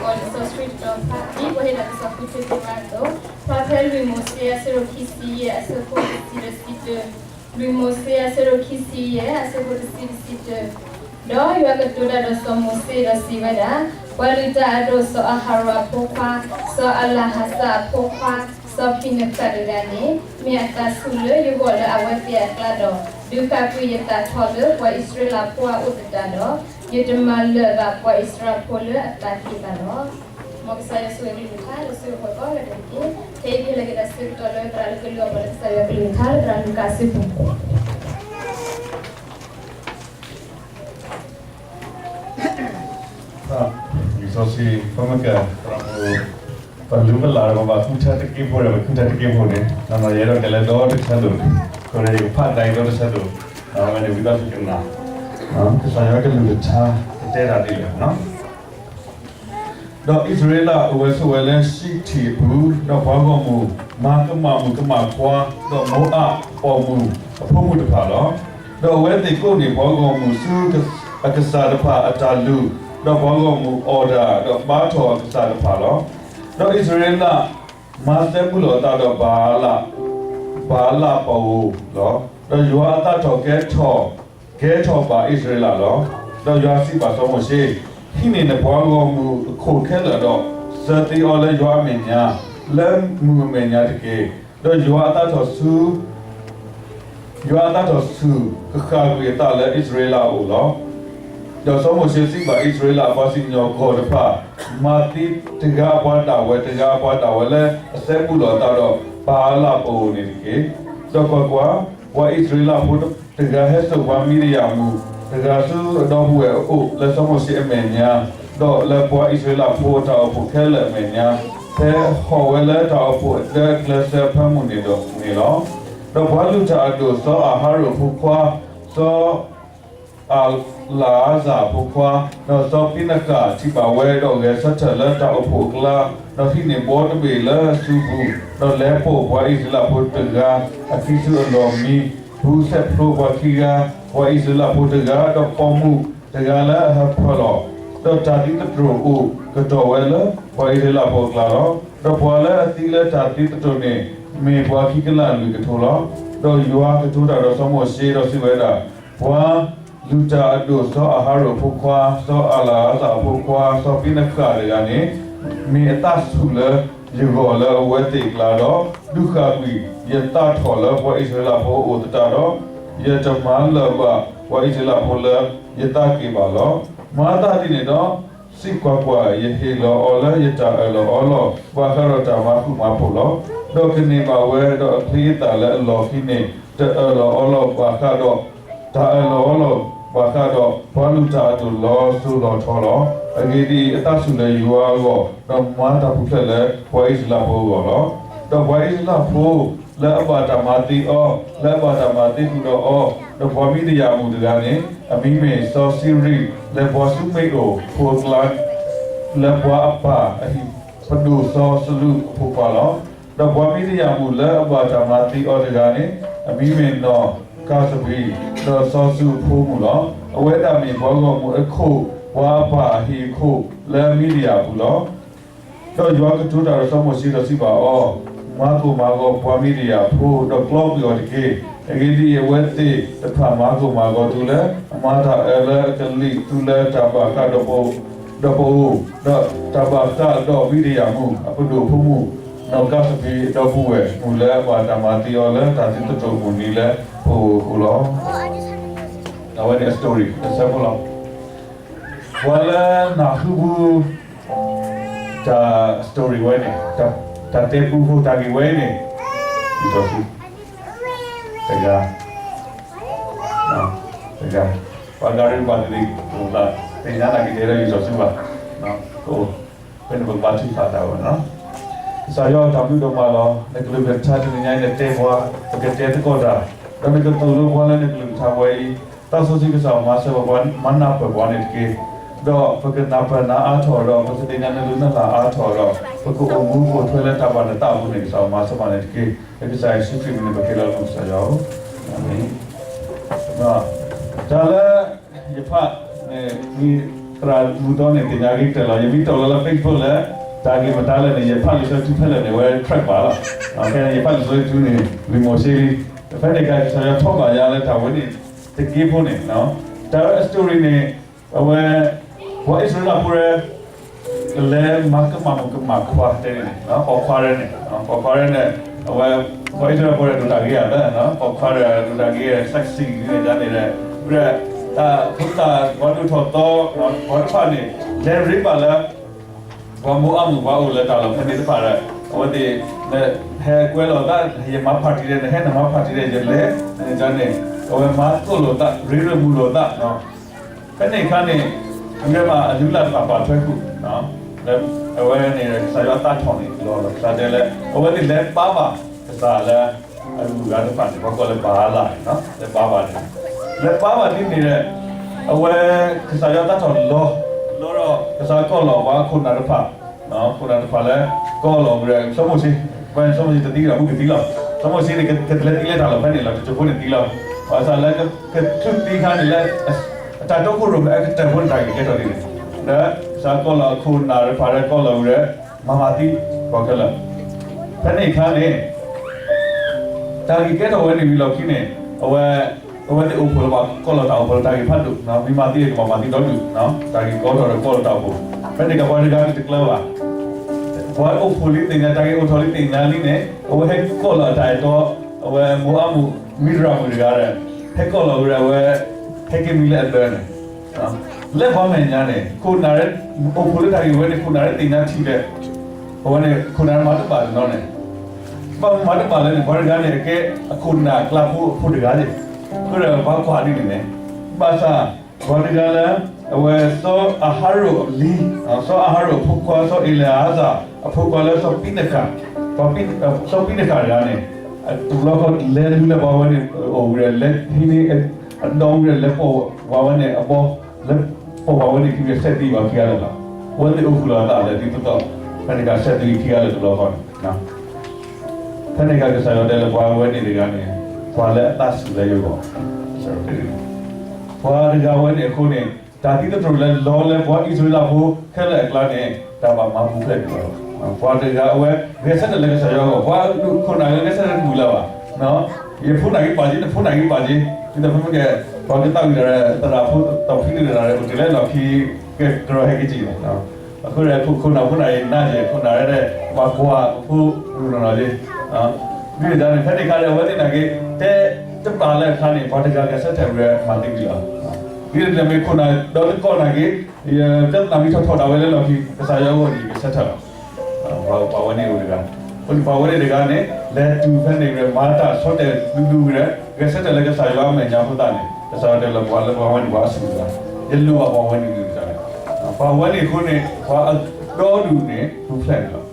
လံာ်စီဆှံတတီၤဖျါဖဲ ပှၤဟ့ၣ်ဒၣ်ကစီၣ်ဖုထံသ့ၣ်တဖၣ်အသိး, ဖျါဖဲလွံၢ်မိၤၡ့အဆၢဒိၣ်ခံဆံယဲၢ် အဆၢဖိတဆံတဆံတၢ, လွံၢ်မိၤၡ့အဆၢဒိၣ်ခံဆံယဲၢ် အဆၢဖိတဆံတဆံတၢ, ဒီးယွၤကတိၤတၢ်ဒီးစီၤမိၤၡ့ဒီးစံးဝဲဒၣ်, ပှၤလုၢ်တၢ်အဒိၣ် စီၤအၤဟရိၣ်အဖိခွါ, စီၤအၤလၤဟးစၢ်အဖိခွါ, စီၤဖံနဃၣ်တဂၤန့ၣ် မ့ၢ်အသးဆူၣ်လၢယဂီၢ်လၢအဝဲသ့ၣ်အကျါဒီး, ဒုးဃၣ်ကွံာ်ယသးထီၣ်လၢပှၤအံၣ်စရ့လးဖိအအိၣ်သတးဒီး, ယတမၤလၢၤဘၣ်ပှၤအံၣ်စရ့လးဖိလၢအသးက့ၤဘၣ်လီၤ. မ်ကစၢ်ယွၤဆိၣ်ဂ့ၤကလုၢ်ကထါ ဒီးဆိၣ်ဂ့ၤပှၤကိးဂၤဒဲးတက့ၢ်. ခဲအံၤပဟဲလၢက့ၤတၢ်ဆၢကတီၢ်လၢသရၣ်လၢကလုၢ်အီၤ ပှၤလၢကစၢ်ယွၤကလုၢ်ကထါလၢသရၣ်လူၤကၣ်အစုပူၤ လံာ်စီဆှံဖးမကၢ် ပှၤလူၤပလၢ်ဒီး ပဘၣ်ဃုထၢတက့ၢ်ဖိဒီး ပဃုထၢတက့ၢ်ဖိန့ၣ် ယအဲၣ်ဒိးတဲလၢဒီတဆၢဒိၣ်, အဃိန့ၣ် ယကဖးဒၣ်အံၤဒီတဆၢဒိၣ်, အဝဲန့ၣ်ဝံသးစူၤကနၣ်, ကစၢ်ယွၤကလုၢ်ကထါ ကတဲတၢ်ဒ်လဲၣ်. ဒီးအံၣ်စရ့လးအိၣ်ဝဲဆိးဝဲလၢၡံးထံးအပူၤ, ဒီးပှၤဂီၢ်မုၢ်မၤကမၣ်မုၣ်ကမၣ်ခွါ, ဒီးမိၤအးပိာ်မုၣ်အဖိမုၣ်တဖၣ်လီၤ. ဒီးအဝဲသ့ၣ်ကိးန့ၢ်ပှၤဂီၢ်မုၢ်ဆူအကစၢ်တဖၣ်အတၢ်လုၢ်, ဒီးပှၤဂီၢ်မုၢ်အီၣ်တၢ်, ဒီးဘါထီၣ်အကစၢ်တဖၣ်လီၤ. ဒီးအံၣ်စရ့လးမၤသဲဘူၣ်လီၤအသးဒီးဘၤအၤလး, ဘၤအၤလးပှၤဧိၤလီၤ. ဒီးယွၤအသးထီၣ်ကဲထီၣ် ကဲထီၣ်ဘၣ်အံၣ်စရ့လးလီၤ. ဒီးယွၤစံးဘၣ်စီၤမိၤၡ့, ဟံးန့ၢ်နပှၤဂီၢ်မုၢ်အခိၣ်ခဲလၢာ်ဒီး စၢၤသ့အီၤလၢယွၤအမဲာ်ညါ, လၢမုၢ်အမဲာ်ညါတက့ၢ်. ဒီးယွၤအသးထီၣ်ဆူ ယွၤအသးထီၣ်ဆူၣ်ကဃၣ်ကွံာ်အသးလၢအံၣ်စရ့လးအအိၣ်လီၤ. ဒီးစီၤမိၤၡ့စံးဘၣ်အံၣ်စရ့လးအပှၤစံၣ်ညီၣ်ကွီၢ်တဖၣ်, မၤသံတဂၤအပှၤဒၣ်ဝဲ တဂၤအပှၤဒၣ်ဝဲလၢအသဲဘူၣ်လီၤအသးဒီး ဘၤအၤလးပှၤဧိၤန့ၣ်တက့ၢ်. ဒီးကွၢ်ကွၢ်, ပှၤအံၣ်စရ့လးဖိတဂၤဟဲစိာ်ပှၤမံးဒယၣ်မုၣ်တဂၤဆူအဒီပုၢ်ဝဲၢ်အအိၣ် လၢစီၤမိၤၡ့အမဲာ်ညါ, ဒီးလၢပှၤအံၣ်စရ့လးဖိတၢ်အိၣ်ဖှိၣ်ခဲလၢာ်အမဲာ်ညါ, ဖဲဟီၣ်ဝဲလၢတၢ်အိၣ်ဖှိၣ်အဒၢအကျဲစၢဖၢမုၢ်န့ၣ်ဒီးန့ၣ်လီၤ. ဒီးပှၤလုၢ်တၢ်အဒိၣ် စီၤအၤဟရိၣ်အဖိခွါ, စီၤ အၤလၤအါစၢ်အဖိခွါ, ဒီးစီၤဖံနဃၣ်ထံၣ်ဘၣ်ဝဲဒီးဂဲၤဆၢထၢၣ်လၢတၢ်အိၣ်ဖှိၣ်အကျါ, ဒီးဟံးန့ၢ်ဘီတဘ့ၣ်လၢအစုပူၤ, ဒီးလဲၤပိာ်ပှၤအံၣ်စရ့လးဖိတဂၤအခံဆူအလီၢ်မံ, ဘူးဆဲးဖျိပှၤခံဂၤ, ပှၤအံၣ်စရ့လးဖိတဂၤ, ဒီးပိာ်မုၣ်တဂၤလၢအဟၢဖၢလီၤ. ဒီးတၢ်သံသတြိာ်အိၣ်ကတီၢ်ဝဲလၢပှၤအံၣ်စရ့လးဖိအကျါလီၤ. ဒီးပှၤလၢအသံလၢတၢ်သံသတြိာ်န့ၣ် မ့ၢ်ပှၤခံကလးလွံၢ်ကထိလီၤ. ဒီးယွၤကတိၤတၢ်ဒီးစီၤမိၤၡ့ဒီးစံးဝဲဒၣ်, ပှၤလုၢ်တၢ်အဒိၣ် စီၤအၤဟရိၣ်အဖိခွါ, စီၤအၤလၤအါစၢ်အဖိခွါ, စီၤဖံနဃၣ်တဂၤန့ၣ် မ့ၢ်အသးဆူၣ်လၢယဂီၢ်လၢအဝဲသ့ၣ်အကျါဒီး, ဒုးဃၣ်ကွံာ်ယသးထီၣ်လၢပှၤအံၣ်စရ့လးဖိအအိၣ်သတးဒီး, ယတမၤလၢၤဘၣ်ပှၤအံၣ်စရ့လးဖိလၢယသးက့ၤဘၣ်လီၤ. မၤသးဒ်န့ၣ်ဒီး, စံးကွၢ်ကွၢ်, ယဟ့ၣ်လီၤအီၤလၢယတၢ်အၢၣ်လီၤအီလီၤ ဘၣ်ဃးဒီးတၢ်မၤဃူမၤဖိးလီၤ. ဒီးကန့ၢ်ဘၣ်ဝဲဒီးအချံအသၣ်လၢအလီၢ်ခံန့ၣ် တအၢၣ်လီၤအီလီၤဘၣ်ဃးဒီး, တၢ်အၢၣ်လီၤအီလီၤဘၣ်ဃးဒီးပှၤလုၢ်တၢ်အဒိၣ်လီၤစိၤလီၤထီလီၤ. အဂ့ၢ်ဒ်အံၤ, အသးဆူၣ်လၢယွၤအဂီၢ်, ဒီးမၤတၢ်ပူၤဖျဲးလၢပှၤအံၣ်စရ့လးဖိအဂီၢ်လီၤ. ဒီးပှၤအံၣ်စရ့လးဖိလၢအဘၣ်တၢ်မၤသံအီၤ, လၢအဘၣ်တၢ်မၤသံဃုာ်ဒီးအီၤ, ဒီးပှၤမံးဒယၣ်အမုၣ်တဂၤန့ၣ် အမံၤမ့ၢ်စီၤစံရံ, လၢပှၤၡူမ့ၣ်အိၣ်ဖိအကျါ လၢပှၤအပၢ်အဟံၣ်ပဒိၣ်စီၤစလူးအဖိခွါလီၤ. ဒီးပှၤမံးဒယၣ်အမုၣ်လၢအဘၣ်တၢ်မၤသံအီၤတဂၤန့ၣ် အမံၤမ့ၢ်နီၢ်ကၤစဘံ, ဒီးစီၤစူၤအဖိမုၣ်လီၤ. အဝဲဒၣ်မ့ၢ်ပှၤဂီၢ်မုၢ်အခိၣ်, ပှၤအပၢ်အဟံၣ်အခိၣ်လၢမံးဒယၣ်အပူၤလီၤ. ဒီးယွၤကတိၤတၢ်ဒီးစီၤမိၤၡ့ဒီးစံးဘၣ်အီၤ, မၤကိၢ်မၤဂီၤပှၤမံးဒယၣ်အဖိ, ဒီးကျီကွံာ်အီၤတက့ၢ်. အဂ့ၢ်ဒ်အံၤ, အဝဲသ့ၣ်တဖၣ်မၤကိၢ်မၤဂီၤသုလၢအမၤတၢ်အၢလၢအကလံၣ်သုလၢတၢ်ဘၣ်ဃးဒီးပအိၣ်, ဒီးတၢ်ဘၣ်ဃးဒီးမံးဒယၣ်အမုၣ်အပဒိၣ်အဖိမုၣ်, နီၢ်ကၤစဘံအဒီပုၢ်ဝဲၢ်မုၣ်လၢအဘၣ်တၢ်မၤသံအီၤလၢတၢ်သံသတြိာ်မုၢ်နံၤလၢပအိၣ်အဃိလီၤ. အဝဲန့ၣ်အ story အဆၢဖိလီၤ. ပှၤလၢနၢ်ဟူပူၤ တၢ် story ဝဲန့ၣ်, တၢ်တဲပူဖိတၢ်ဂ့ၢ်ဝဲန့ၣ်, ယစီၤစု, တဂၤ, တဂၤ, ပှၤဂၤရံဘၣ်တဒံး, သ့ၣ်ညါနၢ်က့ၤတဲဒီးယစီၤစုဘၣ်, ဖဲန့ၣ်ပကဘါထုကဖၣ်တၢ်ဝဲ, ကစၢ်ယွၤတၢ်ဘျုးဒိၣ်မးလီၤ. နကလုၢ်ကထါတနံၤညါအံၤနတဲပှၤ, ပကတဲသကိးတၢ်, ဒီးနကသိၣ်လိပှၤလၢနကလုၢ်ကထါဝဲအံၤ, သးစီဆှံကစၢ်မၤစၢၤပှၤ မၤနၢ်ပၢၢ်ပှၤန့ၣ်တက့ၢ်. ဒီးပကနၢ်ပၢၢ်နၤအါထီၣ်ဒီး ပကသ့ၣ်ညါနလုၢ်နလၢ်အါထီၣ်ဒီး ပကအိၣ်မူအိၣ်ထွဲလၢတၢ်ဘၣ်နသးအပူၤန့ၣ် ကစၢ်မၤစၢၤပှၤန့ၣ်တက့ၢ်. လၢကစၢ်ယ့ၣ်ၡူးခရံာ်အမံၤန့ၣ် ပဃ့လၢအပူၤ ကစၢ်ယွၤဧၢ, အၤမ့ၣ်. တၢ်လၢယဖးန့ၣ်, သရၣ်မုၣ်သီန့ၣ် သ့ၣ်ညါက့ၤကတၢၢ်လီၤ. ယမ့ၢ်တၢ်လီၤလၢ Facebook လၢ တၢ်ဂ့ၢ်မတၤလဲၣ်န့ၣ် ယဖးလံာ်စီဆှံဖဲလဲၣ်န့ၣ် အဝဲ track ဘၣ်လီၤ. ဖဲန့ၣ် ယဖးလံာ်စီဆှံန့ၣ် လံာ်မိၤၡ့လံ. ဖဲန့ၣ်အခါ ကစၢ်ယွၤထီၣ်ဘၣ်ယၤလၢတၢ်ဝဲန့ၣ် တက့ဖိန့ၣ်, တၢ်ဝဲအ story န့ၣ် အဝဲ ပှၤအံၣ်စရ့လးဖိ ကလဲၤမၤကမၣ်မိၢ်ကမၣ်ခွါတဲန့ၣ်, ပိာ်ခွါရဲန့ၣ်, ပိာ်ခွါရဲန့ၣ် အဝဲ ပှၤအံၣ်စရ့လးဖိဒိၣ်တၢ်ဂ့ၤဧါ, ပိာ်ခွါရဲဒိၣ်တၢ်ဂ့ၤ sexy န့ၣ်န့ၣ်, တၢ်ဖိသၣ်ပှၤဒိၣ်ထီၣ်သီ ပှၤတဖၣ်န့ၣ် လဲၤရ့ဘၣ်လၢ ပှၤမိၤအၤမုၣ်ပှၤအိၣ်လၢတၢ်လီၢ်ဖဲန့ၣ်တဖၣ်ဒီး အဝဲသ့ၣ် ဟဲကွဲလီၤသး, ယမၤ party ဒီး နဟဲနမၤ party ဒီး ယလဲၤန့ၣ်န့ၣ်, အဝဲမၤသိၣ်လိာ်သး ရ့ရ့မုာ်လိာ်သး ဖဲန့ၣ်အခါန့ၣ် အမ့ၢ်မးအလုၢ်အလၢ်တဖၣ်ပာ်ထွဲဃုာ်, အဝဲန့ၣ် ကစၢ်ယွၤသးထီၣ်န့ၣ်လီၤလီၤ ကစၢ်တဲလၢ အဝဲသ့ၣ်လဲၤပာ်ဘၣ်ကစၢ်လၢ အဂုၤအဂၤတဖၣ်န့ၣ် ပှၤကိးလၢဘၤအၤလးန့ၣ် လဲၤပာ်ဘၣ်န့ၣ်, လဲၤပာ်ဘၣ်ဒ်န့ၣ်ဒီး အဝဲ ကစၢ်ယွၤသးထီၣ်လီၤ, လီၤဒီး ကစၢ်ယွၤကိးလီၤပှၤအခိၣ်နၢ်တဖၣ်, ခိၣ်နၢ်တဖၣ်လၢ ကိးလီၤဝဲဒီး စီၤမိၤၡ့, ဖဲစီၤမိၤၡ့တသံဒီး မူကသံလီၤ. စီၤမိၤၡ့န့ၣ် ကတလဲၤသံလၢတၢ်လီၢ်ဖဲန့ၣ်လီၤ, တစိၢ်ဖိန့ၣ်သံလီၤ. ဘၣ်ဆၣ်လၢကထုးသံခါန့ၣ်လၢ အတၢ်တီခိၣ်ရိၣ်မဲအကတၢၢ်ဖိန့ၣ် တၢ်ဂ့ၢ်ကဲထီၣ်ဒ်န့ၣ်, ဒီးကစၢ်ယွၤကိးလီၤအခိၣ်နၢ်တဖၣ်ဒီး ကိးလီၤဝဲဒီး မၤမၤသံပှၤခဲလၢာ်, ဖဲန့ၣ်အခါန့ၣ် တၢ်ဂ့ၢ်ကဲထီၣ်ဝဲန့ၣ်ဝံၤလီၢ်ခံန့ၣ် အဝဲ အဝဲသ့ၣ်အိၣ်ဖှိၣ်လၢပှၤကိးလီၤတၢ်အိၣ်ဖှိၣ်လၢတၢ်ဂ့ၢ်ဖးဒိၣ်, မ့ၢ်မၤသံကဘၣ်မၤသံဒီဒူၣ်, တၢ်ဂ့ၢ်ကဲထီၣ်ဒီးကိးလီၤတၢ်အိၣ်ဖှိၣ်, ဖဲန့ၣ်ကပှၤတဂၤန့ၣ်တကျၢၤဘၣ်, ပှၤအိၣ်ဖှိၣ်လံသ့ၣ်ညါ တၢ်ဂ့ၢ်အိၣ်ထီၣ်လံသ့ၣ်ညါလံန့ၣ် အဝဲဟဲကိးလီၤအတၢ်အဲၣ်တီ, အဝဲမိၤအၤမုၣ် မံရၣ်မုၣ်တဂၤဒီး ဟဲကိးလီၤဝဲဒီးအဝဲ ဟဲက့ၤမံလၢအဘၢန့ၣ် လၢပှၤမဲာ်ညါန့ၣ် ခိၣ်နၢ် အိၣ်ဖှိၣ်လၢတၢ်ဂ့ၢ်ဝဲန့ၣ် ခိၣ်နၢ်ရဲသ့ၣ်ညါထံၣ်ဒီး အဝဲန့ၣ် ခိၣ်နၢ်မၤတဘၣ်တနီၤန့ၣ်, ဘၣ်မၤတဘၣ်လဲၣ်န့ၣ် ပှၤတဂၤန့ၣ် အကဲအခိၣ်နၢ်ကျါဖိအဖိတဂၤန့ၣ်, ဃိဒီးပှၤကွၢ်ဒ်န့ၣ်န့ၣ်, ဘၣ်ဆၣ် ပှၤတဂၤလၢ အဝဲစီၤအၤဟရိၣ်အလံၤ, စီၤအၤဟရိၣ်အဖိခွါ စီၤအ့လံၤအၤစၢ် အဖိခွါလၢစီၤဖံနဃၣ်, စီၤဖံနဃၣ်တဂၤန့ၣ် တဘျီဃီလဲၤလူၤလၢပှၤဝဲန့ၣ် အိၣ်ဝံၤဒီး လဲၤဟံးန့ၢ် အဒီဝံၤဒီး လဲၤပိာ်ပှၤဝဲန့ၣ်အဘီ, လဲၤပိာ်ပှၤဝဲန့ၣ်ခံဂၤ စဲးသံဘၣ်ခံဂၤလၢာ်လီၤ. အဝဲသ့ၣ်အိၣ်ဃုာ်လီၤအသးလၢဒ်သိးသိး ဖဲန့ၣ်ကစဲးသံခံဂၤလၢာ်တဘျီဃီန့ၣ်, ဖဲန့ၣ်ကစၢ်ယွၤတဲလၢပှၤဝဲန့ၣ်တဂၤန့ၣ် ပှၤလၢအသးဆူၣ်လၢယဂီၢ်, ပှၤတဂၤဝဲန့ၣ်အဃိန့ၣ် တၢ်ဒ်သိးတြိာ်လၢလီၤလၢပှၤအံၣ်စရ့လးဖိခဲလၢာ်အကျါန့ၣ် တၢ်ဘၣ်မၤပူၤဖျဲးန့ၣ်လီၤ. ပှၤတဂၤအဝဲ ဂဲၤဆၢထၢၣ်လၢကစၢ်ယွၤအဂီၢ်, ပှၤခိၣ်နၢ်ဂဲၤဆၢထၢၣ်တမုာ်လၢၤဘၣ်, ယဖိနၢ်ဂ့ၤပာ်က့ၤ နဖိနၢ်ဂ့ၤပာ်က့ၤ, ဒ်သိးဖဲမ့ၢ်ကဲ ပှၤကသးဝံၣ်တၢ်ဒီး သရၣ်ဖိသီဖံန့ၣ်တဂၤဒီး အိၣ်တ့ၢ်လၢလီၢ်ခံ ကကရၢဟဲက့ၤက့ၤလီၤ. အဃိဒီးခိၣ်နၢ်ဖိနၢ်ဂ့ၤနးယဲၢ် ခိၣ်နၢ်ရဲဒီး ပှၤကွၢ်အဖိမုၣ်နီၢ်နီၢ်လံ ဒ်န့ၣ်တၢ်န့ၣ် ဖဲန့ၣ်အခါဒီး အဝဲသ့ၣ်နာ်က့ တဲတဘၣ်လၢအခါန့ၣ် ပှၤတဂၤဂဲၤဆၢထၢၣ်ဝဲမၤသံဝံၤလီၤ. ဒ်န့ၣ်မ့ၢ်ခိၣ်နၢ်ဒီတကီၢ်နာ်က့ ယပြဿနာမ့ၢ်ထီၣ်ထီၣ်ဒၣ်ဝဲလၢလီၢ်ခံ ကစၢ်ယွၤအဂီၢ်န့ၣ် ဂဲၤဆၢထၢၣ်လီၤ. ပှၤဝဲန့ၣ်အိၣ်တဂၤ, အဃိန့ၣ်ပှၤဝဲန့ၣ်တဂၤန့ၣ် လဲၤတုၤဖဲန့ၣ်ဝဲ မၤတၢ်ဆီတဲာ်ဒူဒူဝဲဒီး ဂဲၤဆၢထၢၣ်လၢကစၢ်ယွၤအမဲာ်ညါဖိသတးန့ၣ် ကစၢ်ယွၤတဲလၢပှၤလၢပှၤဝဲန့ၣ်ပှၤအဆူၣ်တဂၤ, ယလိၣ်ဘၣ်ပှၤဝဲန့ၣ်တဂၤန့ၣ်, ပှၤဝဲန့ၣ်အဃိန့ၣ် ပှၤအဒီဒူၣ်န့ၣ် ပူၤဖျဲးန့ၣ်လီၤ.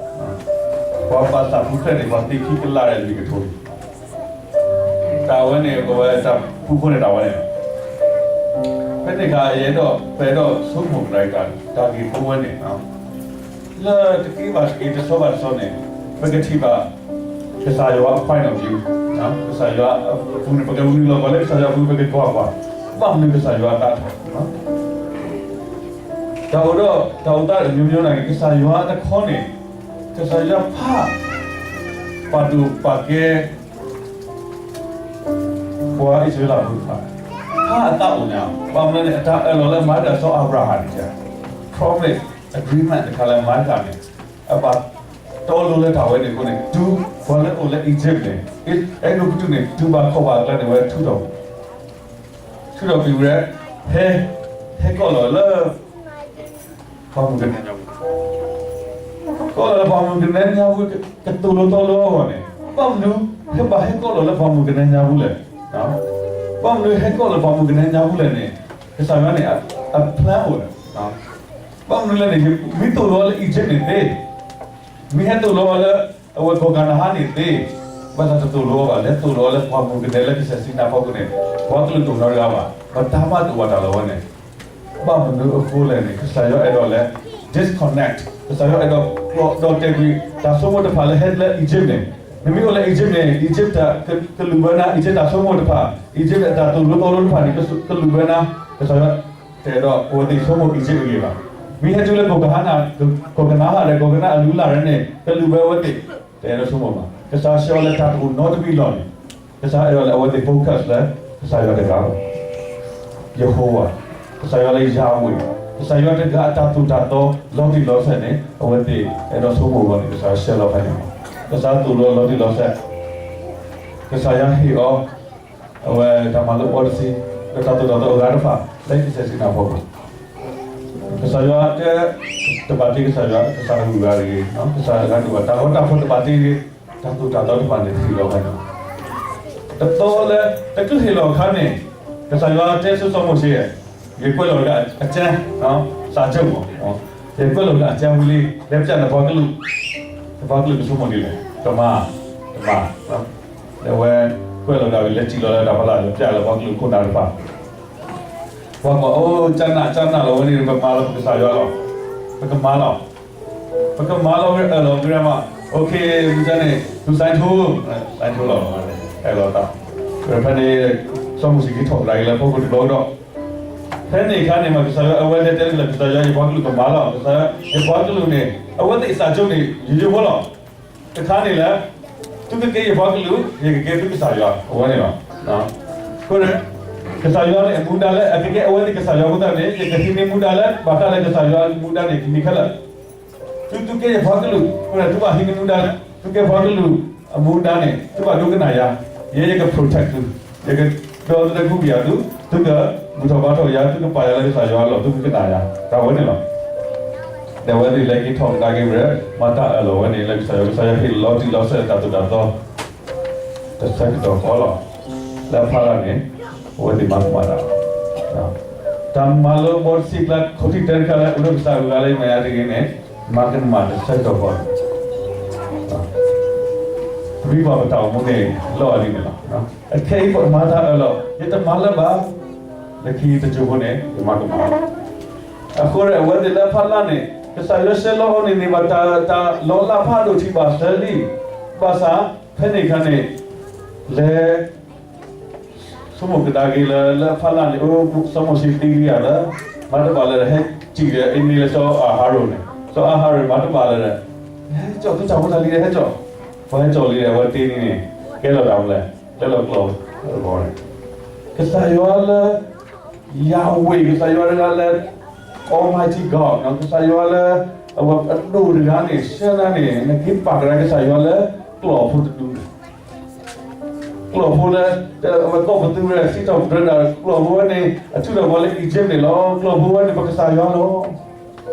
ပှၤဘၣ်သးပူၤဖျဲးန့ၣ် ပှၤသ့ခံကလးဒီးလွံၢ်ကထိန့ၣ် တၢ်ဝဲန့ၣ် ပဝဲတၢ်ဖုဖိန့ၣ်တၢ်ဝဲန့ၣ်လီၤ. ဖဲန့ၣ်အခါ ယအဲၣ်ဒိး ပအဲၣ်ဒိးဆိကမိၣ်ကဒါက့ၤ တၢ်ဂ့ၢ်ဖိဝဲန့ၣ် လၢတက့ၢ်ဘၣ်တက့ၢ် တဆီဘၣ်တဆီန့ၣ် ပကထံၣ်ဘၣ် ကစၢ်ယွၤအ point of view, ကစၢ်ယွၤအပူၤန့ၣ် ပကမုၢ်လီၤပှီၢ်လၢကစၢ်ယွၤအပူၤ ပကကွၢ်ကွၢ် ဘၣ်မနုၤကစၢ်ယွၤအသးထီၣ် တၢ်အိၣ်ဒီး တၢ်အိၣ်သးအမျိုးမျိုးနာ်က့ ကစၢ်ယွၤတခီန့ၣ် ကစၢ်ယွၤဖး ပာ်ဒိၣ်ပာ်ကဲ ပှၤအံၣ်စရ့လးဖိတဖၣ် ဖးအသးအိၣ်န့ၣ် ဘၣ်မနုၤန့ၣ် အတၢ်အၢၣ်လီၤလၢမၤတၢ်စီၤအၤဘြၤဟၣ်န့ၣ် promise agreement တခါလၢမၤတၢ်န့ၣ် အဘၣ်တီလိၤလၢတၢ်ဝဲန့ၣ်အဃိန့ၣ် တုၤပှၤလၢအိၣ်လၢ Egypt န့ၣ် အဲဂုပတူးန့ၣ် တုၤဘၣ်ခီၣ်ဘၣ်အကျါန့ၣ် ဝဲထုးထီၣ် ထုးထီၣ်ကွံာ်ဝဲ ဟဲ ဟဲကိးလီၤလၢ ပှၤမုၢ်ကနဲ ကိးလီၤလၢပှၤမုၢ်ကနဲညါပူၤ ကသိၣ်လိသီလိအဂီၢ်န့ၣ် ဘၣ်မနုၤ ဟဲဘၣ်ဟဲကိးလီၤလၢပှၤမုၢ်ကနဲညါပူၤလဲၣ်. ဘၣ်မနုၤဟဲကိးလီၤပှၤမုၢ်ကနဲညါပူၤလဲၣ်န့ၣ် ကစၢ်ယွၤန့ၣ် အ plan အိၣ် ဘၣ်မနုၤလဲၣ်န့ၣ် မ့ၢ်သိၣ်လိအီၤလၢ Egypt န့ၣ်သ့ မ့ၢ်ဟဲသိၣ်လိအီၤလၢ အဝဲကီၢ်ကၤနၤအၣ်န့ၣ်သ့ ဘၣ်ဆၣ်တသိၣ်လိအီၤဘၣ် လဲၤသိၣ်လိအီၤလၢပှၤမုၢ်ကနဲလၢကစၢၢ်စံနါအဖီခိၣ်န့ၣ် ပှၤကလုာ်ဒိၣ်နီတဂၤဘၣ် ပတၢ်မၤတအိၣ်ဘၣ်တၢ်လီၤဝဲန့ၣ် ဘၣ်မနုၤအဃိလဲၣ်န့ၣ် ကစၢ်ယွၤအဲၣ်ဒိးလဲၤ disconnect ကစၢ်ယွၤအဲၣ်ဒိး ဒီးတဲာ်ကွံာ် တၢ်ဆိကမိၣ်တဖၣ်လၢဟဲလၢ Egypt န့ၣ် နမ့ၢ်အိၣ်လၢ Egypt န့ၣ် Egypt တၢ်ကလုၢ်ဘၢနၤ Egypt တၢ်ဆိကမိၣ်တဖၣ် Egypt တၢ်သိၣ်လိသီလိတဖၣ်န့ၣ် ကလုၢ်ဘၢနၤ ကစၢ်ယွၤ တအဲၣ်ဒိးအဝဲသ့ၣ်ဆိကမိၣ်အံၤစ့ၢ်ကီးဘၣ်. မ့ၢ်ဟဲတုၤလၢကိးကဟါနၤ, ကိးကနၤဟးဒီး ကိးကနၤအလုၢ်အလၢ်န့ၣ် ကလုၢ်ဘၢအဝဲသ့ၣ်, တအဲၣ်ဒိးဆိကမိၣ်ဘၣ်. ကစၢ်ဆှၢအီၤလၢတၢ်တအိၣ်နီတမံၤလီၤန့ၣ်, ကစၢ်အဲၣ်ဒိးလၢအဝဲသ့ၣ် focus လၢ ကစၢ်ယွၤတဂၤလီၤ. ယဟိဝၤ, ကစၢ်ယွၤလၢယၤဝ့ၤ, ကစၢ်ယွၤတဂၤအတၢ်သိၣ်တၢ်သီ လီၤတံၢ်လီၤဆဲးန့ၣ် အဝဲသ့ၣ်အဲၣ်ဒိးဆိကမိၣ်အဂီၢ်န့ၣ် ကစၢ်ယွၤဆှၢလီၤဖဲန့ၣ်လီၤ. ကစၢ်သိၣ်လိလီၤတံၢ်လီၤဆဲး, ကစၢ်ယွၤဟ့ၣ်အီၤ အဝဲတၢ်မၤလိာ်အီၤတဆံ, ဒီးတၢ်သိၣ်တၢ်သီအဂၤတဖၣ် လၢကစၢ်စံနါဖီခိၣ်, ကစၢ်ယွၤတဲ, တဘၣ်တ့ကစၢ်ယွၤ, ကစၢ်အဂုၤအဂၤတဂ့ၤ, ကစၢ်အဂၤတဂ့ၤ, တၢ်ဂီၤတၢ်ဖီၣ်တဘၣ်တ့တဂ့ၤ, တၢ်သိၣ်တၢ်သီတဖၣ်န့ၣ် တဟ့ၣ်လီၤဖဲန့ၣ်လီၤ. တသီလၢ တချုးဟ့ၣ်လီၤအခါန့ၣ်, ကစၢ်ယွၤတဲဆူစီၤမိၤၡ့, ယကွဲးလီၤကဒါအကၠၢ, စၢ်ကၠၢမး, ယကွဲးလီၤကဒါအကၠၢဝံၤလံ, လဲၤပျးနပှၤကလုာ်, နပှၤကလုာ်ကဆိကမိၣ်ဒ်လဲၣ်, ကမၤ, ကမၤ, ဒီးအဝဲကွဲးလီၤကဒါဝံၤ လဲၤစံၣ်လီၤလၢတၢ်ဖီလာ် လဲၤပျးလၢပှၤကလုာ်ခိၣ်နၢ်တဖၣ် ပှၤကွၢ်, အိၣ်, ကနၣ်, ကနၣ်လီၤဝဲန့ၣ် ပမၤလီၤပကစၢ်ယွၤလီၤ, ပကမၤလီၤ, ပကမၤလီၤဝဲအၢၣ်လီၤ grandma, okay, မ့ၢ်န့ၣ် သူ sign ထိုး, sign ထိုးလီၤ, အဲၣ်လီၤတၢ်, ဖဲန့ၣ် စီၤမိၤၡ့က့ၤထီၣ်ကဒါက့ၤလၢဖီခိၣ်တဘျီကဒီး, ဖဲန့ၣ်အခါန့ၣ်မး ကစၢ်ယွၤအဝဲတဲတဲလၢ ကစၢ်ယွၤ ယပှၤကလုာ်ကမၤလီၤ, ကစၢ်ယွၤ ယပှၤကလုာ်န့ၣ် အဝဲသ့ၣ်စၢ်ကၠိန့ၣ် ယယိဖိလီၤ. တခါန့ၣ်လၢ သုကကဲယပှၤကလုာ်, ယကကဲသုကစၢ်ယွၤ, အဝဲန့ၣ်လီၤ. အဃိန့ၣ် ကစၢ်ယွၤန့ၣ် အမူဒါလၢ အကကဲအဝဲသ့ၣ်ကစၢ်ယွၤအဃိသတးန့ၣ် ယကဟံးန့ၢ်မူဒါလၢ ဘၣ်ဃးလၢကစၢ်ယွၤအမူဒါန့ၣ် ကမံၤခဲလၢာ် သုသုကဲယပှၤကလုာ်, အဃိန့ၣ် သုဘၣ်ဟံးန့ၢ်မူဒါလၢ သုကဲပှၤကလုာ်အမူဒါန့ၣ် သုဘၣ်ဒိကနၣ်ယၤ, ယဲယက protect သု, ယကဒီသဒၢကူပယၤသု, သုကဘူၣ်ထီၣ်ဘါထီၣ်ယၤ, သုကပာ်ယၤလၢကစၢ်ယွၤအလီၢ်, သုကကနၣ်ယၤ, တၢ်ဝဲန့ၣ်လီၤ. ဒီးအဝဲသ့ၣ်လဲၤက့ၤထီၣ်ကဒါက့ၤဝဲ မၤတၢ်အၢၣ်လီၤဝဲန့ၣ် လၢကစၢ်ယွၤ, ကစၢ်ယွၤဟ့ၣ်လီၤတံၢ်လီၤဆဲးတၢ်သိၣ်တၢ်သီ တဆၢကတီၢ်ဃီလီၤ. လၢဖးလၢ်န့ၣ် အဝဲသ့ၣ်မၤကမၣ်တၢ်လီၤ. တၢ်မၤလိာ်အဘီတဆံကျါ ခိၣ်ထံၣ်တဲတခါလၢ အိၣ်ဒီးကစၢ်အဂၤလၢမဲာ်ညါတဂ့ၤန့ၣ် မၤကမၣ်တဆၢကတီၢ်ဃီန့ၣ် ပမ့ၢ်ကွၢ်ပတၢ်အိၣ်မူန့ၣ် လီၤအလံန့ၣ်လီၤ. အခဲအံၤပမၤတၢ်အၢၣ်လီၤ, ယတမၤလၢၤဘၣ်, လၢခံတစိၤဖိန့ၣ် ယမၤကမၣ်လီၤ. အဃိဒီးအဝဲသ့ၣ်လၢဖးလၢ်န့ၣ် ကစၢ်ယွၤဆှၢလီၤအီၤန့ၣ်န့ၣ် ဘၣ်တၢ်လီၤလးဖးဒိၣ်ထံးဘၣ်စၢၤလံ, ဘၣ်ဆၣ် ဖဲန့ၣ်အခါန့ၣ် လဲၤ ဆိကမိၣ်ကဒါက့ၤလၢ လၢဖးလၢ်န့ၣ် အိၣ် စီၤမိၤၡ့သံလံဧါလၢ မၤတဘၣ်လၢၤဒီး ဟဲစံၣ်ဒီးအ့န့လၢစီၤအၤဟရိၣ်န့ၣ် စီၤအၤဟရိၣ်မၤတဘၣ်လၢၤဒီး ဟဲကၠီၣ် သုတၢ်ဖိတၢ်လံၤဒီး ဟဲကၠီၣ်, ပှၤဟဲကၠီၣ်လံဒီး အဝဲတ့န့ၣ်န့ၣ် ကဲလီၤတၢ်မလဲၣ်, ကဲလီၤကျီၢ်တဘီန့ၣ် ကစၢ်ယွၤလၢ Yahweh ကစၢ်ယွၤတဂၤလၢ Almighty God ကစၢ်ယွၤလၢ အဝဲအဒိၣ်တဂၤန့ၣ် ဆှၢနၤန့ၣ် နက့ၤပာ်ကဒါကစၢ်ယွၤလၢ ကျီၢ်ဖိတဒု ကျီၢ်ဖိလၢ အဝဲကိးပသူဝဲ စံးထီၣ်ပတြၢၤတၢ် ကျီၢ်ဖိဝဲန့ၣ် အထုးထီၣ်ပှၤလၢ Egypt န့ၣ်လီၤ. ကျီၢ်ဖိဝဲန့ၣ် ပကစၢ်ယွၤလီၤ.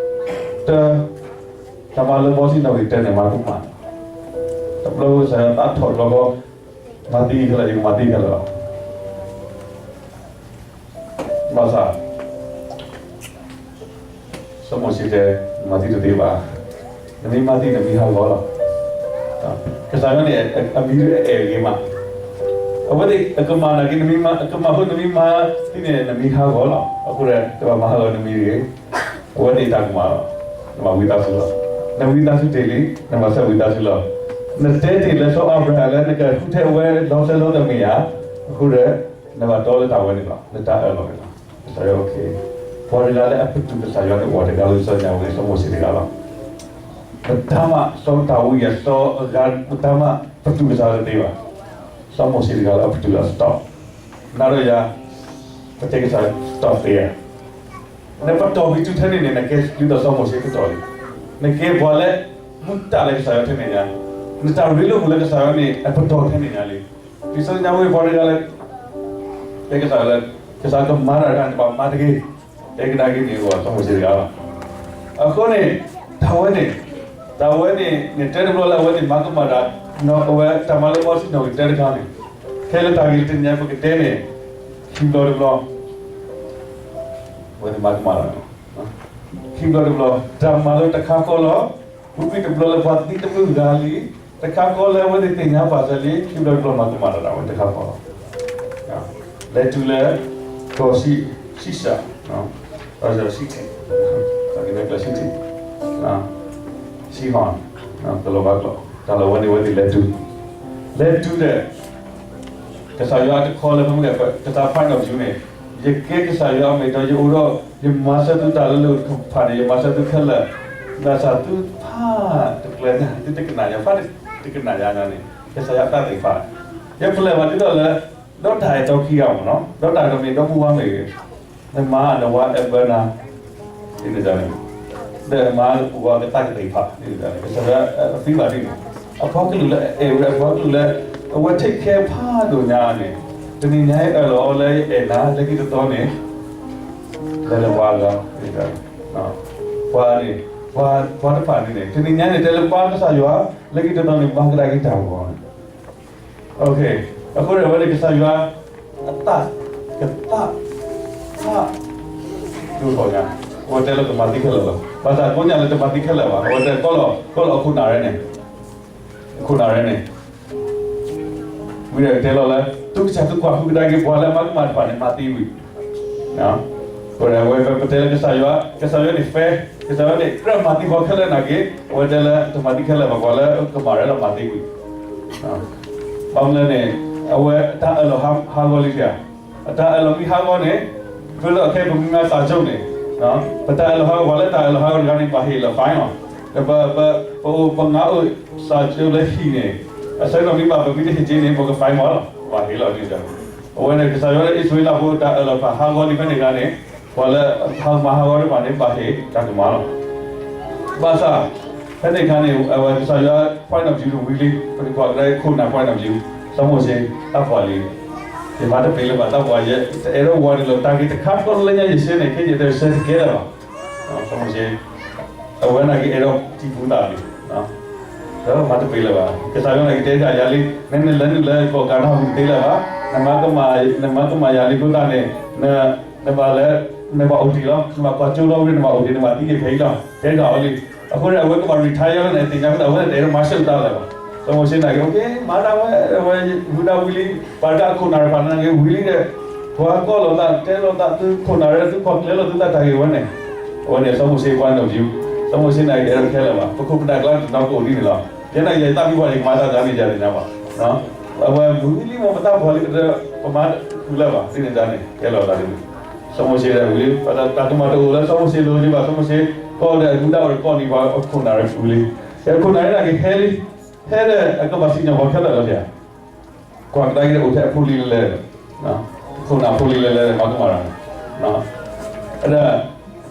တၢ်မၤလိာ်ဘီစံးနီၣ်ဂံၢ်တၢန့ၣ် မၤကမၣ်, တဘျီကစၢ်ယွၤသးထီၣ်တဘျီဃီ, မၤသံခဲလၢာ် ယကမၤသံခဲလၢာ်လီၤ. ဘၣ်ဆၣ် စီၤမိၤၡ့တဲ နမၤသံတသ့ဘၣ်, နမ့ၢ်မၤသံနမံဟးဂီၤလီၤ. ကစၢ်ယွၤန့ၣ် အမံဒၣ်အဲၣ်ဂ့ၤမး, အဝဲသ့ၣ်အကမၤနာ်က့ နမ့ၢ်မၤ အကမၤဃိနမ့ၢ်မၤသံန့ၣ် နမံဟးဂီၤလီၤ. အဃိဒီး တဘၣ်မၤဟးဂီၤနမံတဂ့ၤ. အဝဲသ့ၣ်တၢ်ကမၣ်လီၤ. နဘၣ်ဝံသးစူၤလီၤ. နဝံသးစူၤတ့ၢ်လံ, နဘၣ်ဆၢဝံသးစူၤလီၤ. နတဲတ့ၢ်လၢစီၤအၤဘြၤဟၣ်လၢ နကဃုထၢဝဲလီၤစဲလီၤတမ့ၢ်ဧါ, အဃိဒီး နဘၣ်တီလၢတၢ်ဝဲန့ၣ်လီၤ. နတၢ်အၢၣ်လီၤန့ၣ်လီၤ. ကစၢ်ယွၤ ပှၤတဂၤလၢအပတုာ်ကစၢ်ယွၤန့ၣ် အိၣ်တဂၤလၢစီၤညါဝဲ စီၤမိၤၡ့တဂၤလီၤ. ပတၢ်မၤ စီၤဒၤဝံးယၤ စီၤအဂၤ ပတၢ်မၤ ပတုာ်ကစၢ်ယွၤတသ့ဘၣ်. စီၤမိၤၡ့တဂၤလၢအပတုာ်လၢ stop နၤဒီးယၤ ပတဲကစၢ် stop သ့ဧါ. နပတီၢ်ဝံၤတုၤထဲန့ၣ်န့ၣ် နကဲဒ်သိးစီၤမိၤၡ့ပတီၢ်လံ. နကဲပှၤလၢ မူတၢ်လၢကစၢ်ယွၤထဲန့ၣ်ညါ, နတၢ်ရ့လိာ်မုာ်လၢကစၢ်ယွၤန့ၣ် အပတီၢ်ထဲန့ၣ်ညါလံ. ဒ်စီၤညါဝဲပှၤတဂၤလၢ တဲကစၢ်လၢ ကစၢ်ကမၤတၢ်တခါန့ၣ် ဘၣ်မၤတဂ့ၤ, တဲကဒါက့ၤန့ၣ် အိၣ်စီၤမိၤၡ့တဂၤလီၤ. အဃိန့ၣ် တၢ်ဝဲန့ၣ် တၢ်ဝဲန့ၣ် နတဲတဘျီလၢအဝဲသ့ၣ်မၤကမၣ်တၢ် အဝဲတၢ်မၤလိာ်ဘီစံးနီၣ်ဂံၢ်တၢတခါန့ၣ် ခဲလၢာ်တၢ်ဂ့ၢ်တနံၤညါ ပကတဲန့ၣ် ခံဘျီတဘျီ အဝဲသ့ၣ်မၤကမၣ်တၢ်န့ၣ် ခံဘျီတဘျီ တၢ်မၤလိာ်တခါဃီလီၤ. ဝံၤကွံာ်တဘျီလၢပှၤသံတမုာ်ဂၤလံ, တခါဃီလၢအဝဲသ့ၣ်သ့ၣ်ညါပာ်စၢၤလံ, ခံဘျီတဘျီမၤကမၣ်တၢ်ဝဲတခါဃီလီၤ. လဲၤတုၤလၢ ကီၢ်ၡံၣ်, ၡံၣ်စၢ်, ကီၢ်ၡံၣ်ထံး, ကီၢ်ၡံၣ်ထံး, စံဟိၣ်, ကလီၤဘၣ်ကျိာ်, တၢ်လီၢ်ဝဲန့ၣ်အဝဲသ့ၣ်လဲၤတုၤ, လဲၤတုၤဒီး ကစၢ်ယွၤတခီလၢ ဖဲမ့ၢ်ကစၢ် point of view န့ၣ် ယကဲကစၢ်ယွၤအမဲာ်ဒီး ယအိၣ်ဒီး ယမၤစၢၤသုတၢ်လၢလၢတဖၣ်န့ၣ် ယမၤစၢၤသုခဲလၢာ်, ဘၣ်ဆၣ်သုဖးတကျဲၤန့ၣ် သုတကနၣ်ယၤ, ဖးတကနၣ်ယၤန့ၣ် ကစၢ်ယွၤတၢ်သ့ၣ်တဖၣ်, ယဖျဲၣ်ဘၣ်ဒ်သိးလၢ ဒီးတၢ်အဲၣ်တီခံဂၤမ့ၢ်နီၤ, ဒီးတၢ်အဲၣ်တီမ့ၢ်ဒီပုၢ်ဝဲၢ်မ့ၢ်ဂ့ၤ, နမၤနဝၤအဲၣ်ဘၢနၤ ဒ်န့ၣ်န့ၣ်, ဒီးမၤပှၤကသးကသ့ၣ်တဖၣ် ဒ်န့ၣ်န့ၣ် ကစၢ်ယွၤသံဘၣ်ဒ်န့ၣ်, အပှၤကလုာ်လၢအအဲၣ်ဝဲ အပှၤကလုာ်လၢ အဝဲ take care ဖးဒိၣ်ညါန့ၣ်, တနံၤညါအံၤအၢၣ်လီၤအီၤလၢယအဲၣ်နၤ လၢခံတသီန့ၣ် လဲၤလၢပှၤလီၤ, ပှၤန့ၣ် ပှၤတဖၣ်န့ၣ်န့ၣ် တနံၤညါန့ၣ် တဲလၢပှၤကစၢ်ယွၤ လၢခံတသီန့ၣ် ဘၣ်ကဒါက့ၤတၢ်ဂီၤန့ၣ် အဃိန့ၣ် အဝဲန့ၣ်ကစၢ်ယွၤ အတၢ်ကသး ဖး ဒိၣ်ထီၣ်ညါ, အဝဲတဲလၢကမၤသံခဲလၢာ်လီၤ. ဘၣ်ဆၣ်ကိးညါလၢတမၤသံခဲလၢာ်ဘၣ်, အဝဲတဲကီလီၤ ကီလီၤအခိၣ်နၢ်ရဲၣ်န့ၣ်, အခိၣ်နၢ်ရဲၣ်န့ၣ် ဝံၤဒီးတဲလီၤလၢ သုကစၢ်သုကွၢ်ဃုကဒါက့ၤ ပှၤလၢအမၤကမၣ်တဖၣ်န့ၣ် မၤသံဝံၤ အဝဲပတဲလၢကစၢ်ယွၤ, ကစၢ်ယွၤန့ၣ် fair, ကစၢ်ယွၤန့ၣ် ကြၢးမၤသံပှၤခဲလၢာ်နာ်က့, အဝဲတဲလၢတမၤသံခဲလၢာ်ဘၣ်, ပှၤလၢကမၤရဲၣ်လီၤမၤသံဝံၤ ဘၣ်မနုၤလဲၣ်န့ၣ် အဝဲတၢ်အၢၣ်လီၤဟးဂီၤလံဧါ, အတၢ်အၢၣ်လီၤမ့ၢ်ဟးဂီၤန့ၣ်, ဒ်သိးခဲပမံၤမၤစၢၤကၠိန့ၣ်, ပတၢ်အၢၣ်လီၤဟးဂီၤ ပှၤလၢတၢ်အၢၣ်လီၤဟးဂီၤတဂၤန့ၣ် ဘၣ်ဟ့ၣ်လီၤ fine လီၤ. ပအိၣ်ပငါအိၣ်စၢၤကၠိလၢဟံၣ်န့ၣ်, အဆၢကတီၢ်မ့ၢ်ဘၣ်ပမ့ၢ်တဟ့ၣ်က့န့ၣ် ပက fine မးလီၤ, ဘၣ်ဟ့ၣ်လီၤန့ၣ်. အဝဲန့ၣ် ကစၢ်ယွၤလၢအံၣ်စရ့လးဖိတၢ်အၢၣ်လီၤတဖၣ်ဟးဂီၤလံဖဲန့ၣ်အခါန့ၣ်, ပှၤလၢဟးဂီၤမၤဟးဂီၤတဖၣ်န့ၣ် ဘၣ်ဟ့ၣ်တၢ်ကမၣ်လီၤ. ဘၣ်ဆၣ် ဖဲန့ၣ်အခါန့ၣ် အဝဲကစၢ်ယွၤ point of view တဝံၤလံ, ပကကွၢ်ကဒါခိၣ်နၢ် point of view, စီၤမိၤၡ့ တၢ်ပှၤလံ, ယမၤတပ့ၤလၢၤဘၣ် တၢ်ပှၤ, ယတအဲၣ်ဒိးဝၤဒ်လီၤ တၢ်ဂ့ၢ်တခါဃီလၢညါယစဲန့ၣ် ခဲယတစဲတကဲလၢၤဘၣ်. စီၤမိၤၡ့ အဝဲန့ၣ်က့အဲၣ်ဒိးတံၢ်ပူၤသးလံ, ဒီးမၤတပ့ၤလၢၤဘၣ်. ကစၢ်ယွၤန့ၣ်ကတဲဒၣ်ယၤလံ, နမ့ၢ်လဲၤနုာ်လၢကီၢ်ကၤနါပူၤတသ့လၢၤဘၣ်, နမၤကမၣ်ယၤလံအဃိသတးန့ၣ်, နဘၣ်လဲၤ, နဘၣ်အိၣ်တ့ၢ်လီၤ, နဘၣ်ကွၢ်ကၠိလီၤဝံၤ နဘၣ်အိၣ်တ့ၢ် နဘၣ်သံက့ၤဖဲအံၤလီၤ, တဲဒၣ်ဝဲလံ. အဃိန့ၣ် အဝဲကဘၣ် retire လီၤန့ၣ် သ့ၣ်ညါအဃိသတး အဝဲန့ၣ်တအဲၣ်ဒိးမၤစၢၤတၢ်လၢၤဘၣ်. စီၤမိၤၡ့န့ၣ်က့ okay မၤဒၣ်ဝဲ, ဝဲမူဒါဝံၤလံ, ပှၤဒၣ်ခိၣ်နၢ်တဖၣ်န့ၣ်က့ဝံၤလံဒီး, ပှၤကီလီၤသး တဲလီၤသး သုခိၣ်နၢ်ရဲၣ် သုကွၢ်ကျဲလီၤသုသးတၢ်ဂ့ၢ်ဝဲန့ၣ်, အဝဲန့ၣ် စီၤမိၤၡ့ point of view, စီၤမိၤၡ့န့ၣ်က့ တအဲၣ်ဒိးခဲလၢာ်ဘၣ်, ပခိၣ်ပနၢ်ကျါတနီၤကအိၣ်ဒ်န့ၣ်လီၤ. ယဲန့ၣ် ယသးမံပှၤန့ၣ် ကမၤတၢ်တဂၤန့ၣ် ယၤသ့ၣ်ညါဘၣ်. အဝဲမူလံမ့ၢ်ပတၢ်ပှၤလံကတၢၢ် ပမၤတဖုလၢၤဘၣ် ဒ်န့ၣ်တၢ်န့ၣ် ကဲလီၤသးဒ်န့ၣ်. စီၤမိၤၡ့ဒီးဝံၤလံ, တၢ်ကမၣ်တအိၣ်လၢစီၤမိၤၡ့လိၤဒံးဘၣ်, စီၤမိၤၡ့ ကီၢ်ဒီးမူဒါအိၣ်ဒီးကီၢ်န့ၣ် ပှၤခိၣ်နၢ်ရဲၣ်ဝံၤလံ. အခိၣ်နၢ်ရဲၣ်န့ၣ်က့ဟဲလံ, ဟဲဒီးအကဘၣ်စံၣ်ညီၣ်ပှၤခဲလၢာ်လီၤ. ကွၢ်ကဒါက့ၤဒီးအိၣ်ထဲအဖိလံၤလဲၤလဲၤ, ခိၣ်နၢ်ဖိလံၤလဲၤလဲၤ မၤကမၣ်တၢ်န့ၣ်,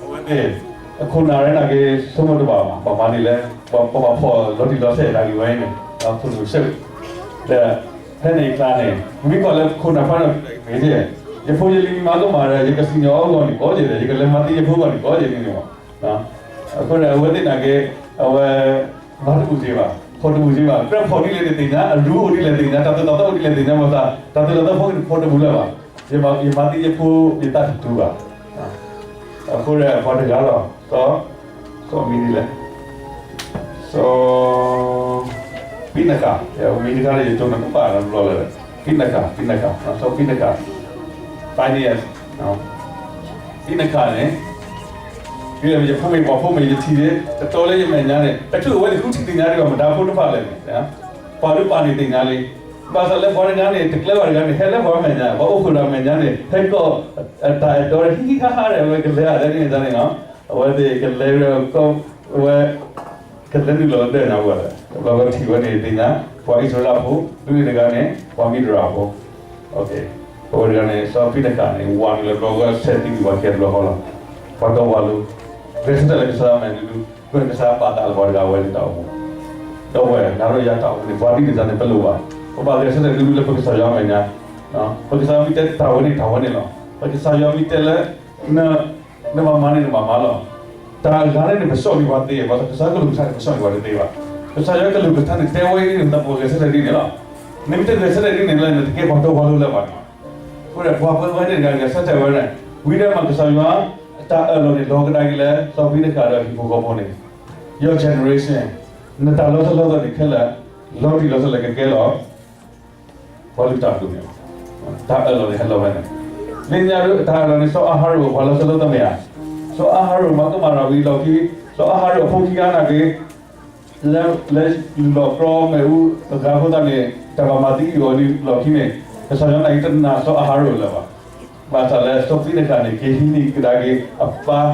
အဝဲသ့ၣ် အခိၣ်နၢ်ရဲၣ်န့ၣ်က့ ဆိကမိၣ်တဘၣ်ဘၣ် ပှၤမၤဒ်လဲၣ်, ပှၤဖီၣ်လီၤတံၢ်လီၤဆဲးတၢ်ဂ့ၢ်ဝဲအံၤန့ၣ်, ခိၣ်နၢ်စဲး, ဒီးဖဲန့ၣ်အခါန့ၣ် မ့ၢ်ကွၢ်လၢခိၣ်နၢ်ဖးန့ၣ်မ့ၢ်, ယဖိယလံၤမၤကမၣ်ဒီး ယကစံၣ်ညီၣ်အီၤအဂီၢ်န့ၣ် ကီယဲၢ်ဒီး ယကလဲၤမၤသံယဖိအဂီၢ်န့ၣ် ကီယဲၢ်န့ၣ်န့ၣ်မး. အဃိန့ၣ် အဝဲသ့ၣ်န့ၣ်က့ အဝဲ မၤတဘူၣ်စ့ဘၣ်, ဖီၣ်တဘူၣ်စ့ဘၣ်, ကြၢးဖီၣ်ဒ်လဲၣ်န့ၣ်သ့ၣ်ညါ, အရူအိၣ်ဒ်လဲၣ်သ့ၣ်ညါ, တၢ်သိၣ်တၢ်သီအိၣ်ဒ်လဲၣ်သ့ၣ်ညါ, ဘၣ်ဆၣ် တၢ်သိၣ်တၢ်သီဖိန့ၣ် ဖီၣ်တဘူၣ်လၢၤဘၣ်. ယမၤသံယဖိ ယသးတတူၢ်ဘၣ်. အဃိန့ၣ် ပှၤတဂၤလီၤ, စီၤ, စီၤမံၤဒ်လဲၣ်, စီၤ ဖံနဃာ်, မံၤတခါန့ၣ် ယတိၢ်နီၣ်ကပာ်နီတဘျီလၢၤ, ဖံနဃာ်, ဖံနဃာ်, စီၤဖံနဃာ်, pioneer, ဖံနဃာ်န့ၣ် ယဖိမ့ၢ်ပှၤဖိမ့ၢ်ယထံၣ်န့ၣ် တတီလၢယမဲာ်ညါန့ၣ် တချုးအဝဲသ့ၣ်ဃုထံၣ်သ့ၣ်ညါဒံးဘၣ် မတၤဖိတဖၣ်လဲၣ်န့ၣ်, ပှၤဒုးပာ်န့ၢ်သ့ၣ်ညါလံ. ဘၣ်ဆၣ်လၢပှၤတဂၤန့ၣ် တကျဲဘၣ်တဂၤန့ၣ် ဟဲလၢပှၤမဲာ်ညါ ပှၤအိၣ်ဃုာ်ဒီးမဲာ်ညါန့ၣ် ဟဲကီၢ် တၢ်အဲၣ်တီဒီး ဟံၣ်ဟံၣ်ဃါဃါဒီး အဝဲကလဲၤအသးဒ်န့ၣ်န့ၣ်, အဝဲသ့ၣ်ကလဲၤဒီး အဝဲ ကလဲၤနုာ်လီၤဒၢးညါဝဲ, ဘျီဝဲထံၣ်ဝဲန့ၣ်သ့ၣ်ညါ ပှၤအံၣ်စရ့လးဖိ, ဒ်န့ၣ်တဂၤန့ၣ် ပှၤမံဒရၣ်ဖိ, အဝဲတဂၤန့ၣ် စီၤဖံနဃာ်န့ၣ် ဝၤနုာ်လီၤဘျီဝဲဆဲးသံကွံာ်ပှၤကဲတဘျီဃီလီၤ. ပှၤတီပှၤလိၤ ဂဲၤဆၢထၢၣ်လၢကစၢ်ယွၤမဲာ်ဒုးဒုး, မ့ၢ်ကစၢ်ယွၤပာ်သးလၢပှၤတဂၤဝဲန့ၣ်တၢ်အိၣ်မူ, ဒီပုၢ်ဝဲၢ် နၤဒီးယၤတၢ်အိၣ်မူန့ၣ် ပှၤဒ်န့ၣ်တၢ်န့ၣ် ပလိၣ်ဘၣ်, ပဘၣ်ဂဲၤဆၢထၢၣ်ဒုးဒုးလၢပကစၢ်ယွၤမဲာ်ညါ, ပကစၢ်ယွၤမ့ၢ်တဲတၢ်ဝဲန့ၣ်တၢ်ဝဲန့ၣ်လီၤ. ပကစၢ်ယွၤမ့ၢ်တဲလၢ နဘၣ်မၤန့ၣ်နဘၣ်မၤလီၤ. တၢ်ဂၤန့ၣ်န့ၣ် ပဆီၣ်န့ၢ်ပှၤသ့, ဘၣ်ဆၣ်ကစၢ်ယွၤကလုၢ်ကထါန့ၣ် ပဆီၣ်န့ၢ်ပှၤတသ့ဘၣ်. ကစၢ်ယွၤကလုၢ်ကထါန့ၣ် တဲဝဲအံၤန့ၣ် နသးပှၢ်ဂဲၤဆၢထၢၣ်ဒ်န့ၣ်လီၤ. နမ့ၢ်တဂဲၤဆၢထၢၣ်ဒ်န့ၣ်လၢ နတကဲပှၤတီပှၤလိၤလၢၤဘၣ်န့ၣ်. အဃိဒီးပှၤပှဲၤဝဲန့ၣ်တဂၤ ဂဲၤဆၢထၢၣ်ဝဲန့ၣ်, ဝံၤဒီးမ့ၢ်ကစၢ်ယွၤ တၢ်အၢၣ်လီၤန့ၣ် လီၤကဒါက့ၤလၢ စီၤဖံနဃာ်ဒီးဟံၣ်ဖိဃီဖိန့ၣ်, your generation, နတၢ်လီၤတံၢ်လီၤဆဲးန့ၣ်ခဲလၢာ်, လီၤတံၢ်လီၤဆဲးလၢကကဲလီၤ ပှၤလုၢ်တၢ်ဒိၣ်န့ၣ်, တၢ်အၢၣ်လီၤန့ၣ်ဟဲလီၤဝဲန့ၣ်, လၢညါဒၣ်တၢ်အၢၣ်လီၤန့ၣ် စီၤအၤဟရိၣ်ပှၤလီၤစၢၤလီၤတၢ်မဲာ်ညါ, စီၤအၤဟရိၣ်မၤကမၣ်တၢ်ဝံၤလီၢ်ခံ, စီၤအၤဟရိၣ်အဖိခံဂၤနာ်က့ၤ, လဲၤ, လဲၤလုၢ်လီၢ်ကြီမ့ၣ်အူတဂၤအဃိသတးန့ၣ် တၢ်ဘၣ်မၤသံအီၤလံလီၢ်ခံန့ၣ်, ကစၢ်ယွၤနာ်က့ၤတနာ်စီၤအၤဟရိၣ်လၢၤဘၣ်. ဘၣ်ဆၣ်လၢစီၤပံနဃၣ်န့ၣ် ကဟံးန့ၢ်ကဒါက့ၤအပၢ်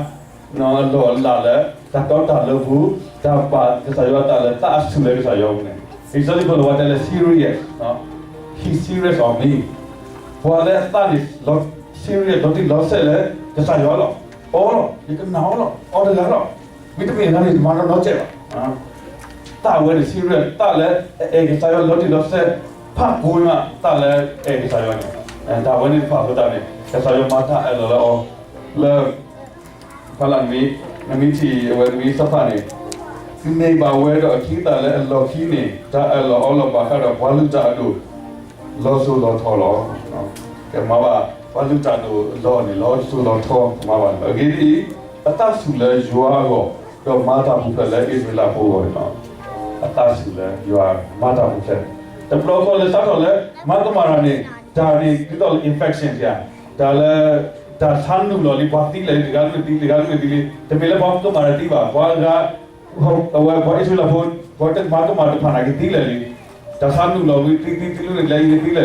အလီၢ်အလၤလၢ တၢ်တီတၢ်လိၤပူၤ, တၢ်ပာ်ကစၢ်ယွၤအသးလၢသးအဆူၣ်လၢကစၢ်ယွၤအပူၤန့ၣ်, လံာ်စီဆှံဖိလီၤဝဲတဲလၢ serious, he serious on me, ပှၤလၢအသးန့ၣ် serious လီၤတံၢ်လီၤဆဲးလၢ ကစၢ်ယွၤလီၤ, အီလီၤ, ယကနၣ်အီလီၤ, အီတဂၤလီၤ, မ့တမ့ၢ်တဂၤန့ၣ် တမၤနီၢ်နီၢ်ကဲးဘၣ် သးဝဲန့ၣ် serious, သးလၢအအဲၣ်ကစၢ်ယွၤလီၤတံၢ်လီၤဆဲး, ဖးကိးမး သးလၢအဲၣ်ကစၢ်ယွၤန့ၣ်, တၢ်ဝဲန့ၣ်တဖၣ်အဃိသတးန့ၣ် ကစၢ်ယွၤမၤတၢ်အၢၣ်လီၤလၢအီၤ, လၢ ဖးလၢ်နမ့ၢ်, နမ့ၢ်ထံၣ်အဝဲနမ့ၢ်စးဖးန့ၣ်, ကန့ၢ်ဘၣ်ဝဲဒီးအခံသၣ်လၢအလီၢ်ခံန့ၣ် တၢ်အၢၣ်လီၤအီလီၤဘၣ်ဃးဒီးပှၤလုၢ်တၢ်အဒိၣ် လီၤစိၤလီၤထီလီၤ. ကမၤဘၣ် ပှၤလုၢ်တၢ်အဒိၣ်အလီၢ်န့ၣ် လီၤစိၤလီၤထီ ကမၤဘၣ်န့ၣ်လီၤ. အဂ့ၢ်ဒ်အံၤ, အသးဆူၣ်လၢယွၤအဂီၢ်, ဒီးမၤတၢ်ပူၤဖျဲးလၢအံၣ်စရ့လးဖိအဂီၢ်န့ၣ်လီၤ. အသးဆူၣ်လၢယွၤ မၤတၢ်ပူၤဖျဲး, တဘျီဃီလၢစးထီၣ်လၢ မၤကမၣ်တၢ်န့ၣ် တၢ်န့ၣ်ဒ်သိးလၢ infection ယၤ, တၢ်လၢ တၢ်ဆါနုာ်လီၤလံ ပှၤသံလဲၣ်လံ တဂၤမ့ၢ်သံ တဂၤမ့ၢ်သံလံ တမ့ၢ်လၢပှၤကမၣ်တၢ်သံဘၣ်, ပှၤဂၤ အဝဲပှၤအံၣ်စရ့လးဖိ ပှၤတမၤကမၣ်တဖၣ်န့ၣ်ကသံလဲၣ်လံ, တၢ်ဆါနုာ်လီၤဝံၤ သံသံသံလၢန့ၣ် လဲၤအံၤန့ၣ်သံလဲၣ်လံ.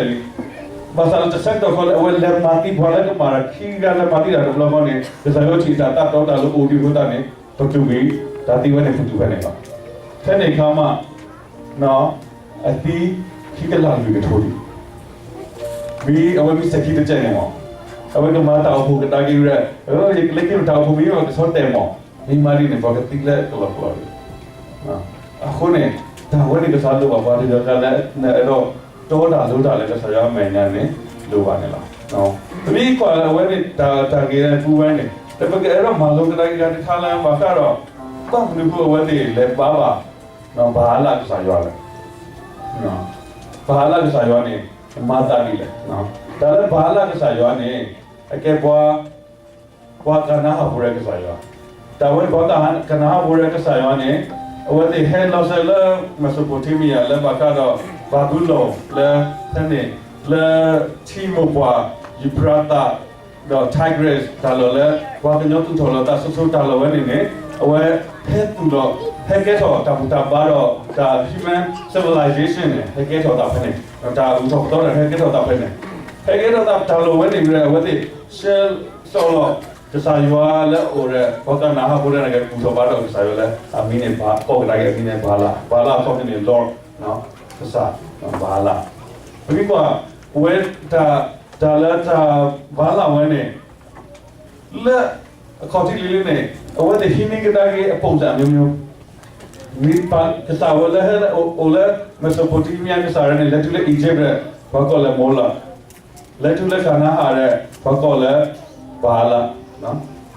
ဘၣ်ဆၣ်လၢတဆၢကတီၢ်ဃီလၢအဝဲလဲၤမၤသံ ပှၤလၢကမၣ်တၢ်ခံဂၤလဲၤမၤသံတၢ်တဘျီဃီန့ၣ် ကစၢ်ယွၤထံၣ်တၢ်သးတီတၢ်လိၤအိၣ်ဒံးအဃိသတးန့ၣ် ပတုာ်ဝံၤ တၢ်သံဝဲန့ၣ်ပတုာ်ဖဲန့ၣ်လီၤ. ဖဲန့ၣ်အခါမး အသံခံကလးလွံၢ်ကထိဒံး မ့ၢ်အဝဲမ့ၢ်စဲၤခံတကဲးန့ၣ်မး, အဝဲကမၤတၢ်အိၣ်ဖှိၣ်ကဒါက့ၤဝဲ, ယကလဲၤက့ၤတၢ်အိၣ်ဖှိၣ်မ့ၢ်ဘၣ်ကဆီတဲာ်မး, မ့ၢ်မၤဒ်န့ၣ် ပှၤကသံလၢကလီကလီလံ. အဃိန့ၣ် တၢ်ဝဲန့ၣ်ကစၢ်လိၣ်ဘၣ်ပှၤတဂၤလၢ နအဲၣ်ဒိးတီတၢ်လိၤတၢ်လၢကစၢ်ယွၤအမဲာ်ညါန့ၣ် လိၣ်ဘၣ်န့ၣ်လီၤ. ပမ့ၢ်ကွၢ်လၢအဝဲန့ၣ် တၢ်ဂ့ၢ်ပူၤဝဲန့ၣ် လၢပကအဲၣ်ဒိးမၤလိကဒါက့ၤတခါလၢဘၣ်ဃးဒီး ဘၣ်မနုၤဃိအဝဲသ့ၣ်လဲၤဘါဘၣ် ဘၤအလးကစၢ်ယွၤလဲၣ်. ဘၤအလးကစၢ်ယွၤန့ၣ် မၤသးဒ်လဲၣ်. တၢ်လၢဘၤအလးကစၢ်ယွၤန့ၣ် အကဲပှၤ ပှၤကၤနၤဧၣ်ဖိဒီးကစၢ်ယွၤ, တၢ်ဝဲပှၤကၤနၤဧၣ်ဖိဒီးကစၢ်ယွၤန့ၣ် အဝဲသ့ၣ်ဟဲလီၤစၢၤလၢ Mesopotamia လၢဘၣ်ဃးဒီး ဘၤဘူလိၣ်လၢ ဖဲန့ၣ် လၢထံမိၢ်ပှၢ် ယူၤဖရးသး ဒီး Tigris တၢ်လီၢ်လၢ ပှၤကညီသူၣ်ထီၣ်လိာ်သးစိၤစိၤတၢ်လီၢ်ဝဲန့ၣ်န့ၣ် အဝဲဟဲသူၣ်ဒီး ဟဲကဲထီၣ်တၢ်ဘူၣ်တၢ်ဘါဒီး တၢ် human civilization န့ၣ် ဟဲကဲထီၣ်သးဖဲန့ၣ်, တၢ်ဘူၣ်ထီၣ်ပသီတၢ်ဟဲကဲထီၣ်သးဖဲန့ၣ်, ဟဲကဲထီၣ်သးတၢ်လီၢ်ဝဲန့ၣ် အဝဲသ့ၣ် ဆှၢစီလီၤ ကစၢ်ယွၤလၢအအိၣ်ဒီး ပှၤကၤနၤဧၣ်ဖိဒီး ကဘူၣ်ထီၣ်ဘါထီၣ်ကစၢ်ယွၤလၢ အမံၤန့ၣ် ကိးကဒါက့ၤအမံၤန့ၣ် ဘၤအလး, ဘၤအလးအခီပညီန့ၣ် Lord ကစၢ်, ဘၤအလး, ပမ့ၢ်ကွၢ် အဝဲ တၢ်လၢတၢ်ဘၤအလးဝဲန့ၣ် လၢအခီၣ်ထံးလံၤလံၤန့ၣ် အဝဲသ့ၣ်ဟံးန့ၢ်ကဒါက့ၤအ ပုံစံ မျိုးမျိုး, မ့ၢ်ကစၢ်ဝဲလၢဟဲအိၣ်လၢ Mesopotamia ကစၢ်န့ၣ် လဲၤတုၤလၢ Egypt ဒီး ပှၤကိးလၢ Moloch, လဲၤတုၤလၢ ကၤနၤဧၣ် ဒီး ပှၤကိးလၢ ဘၤအလး,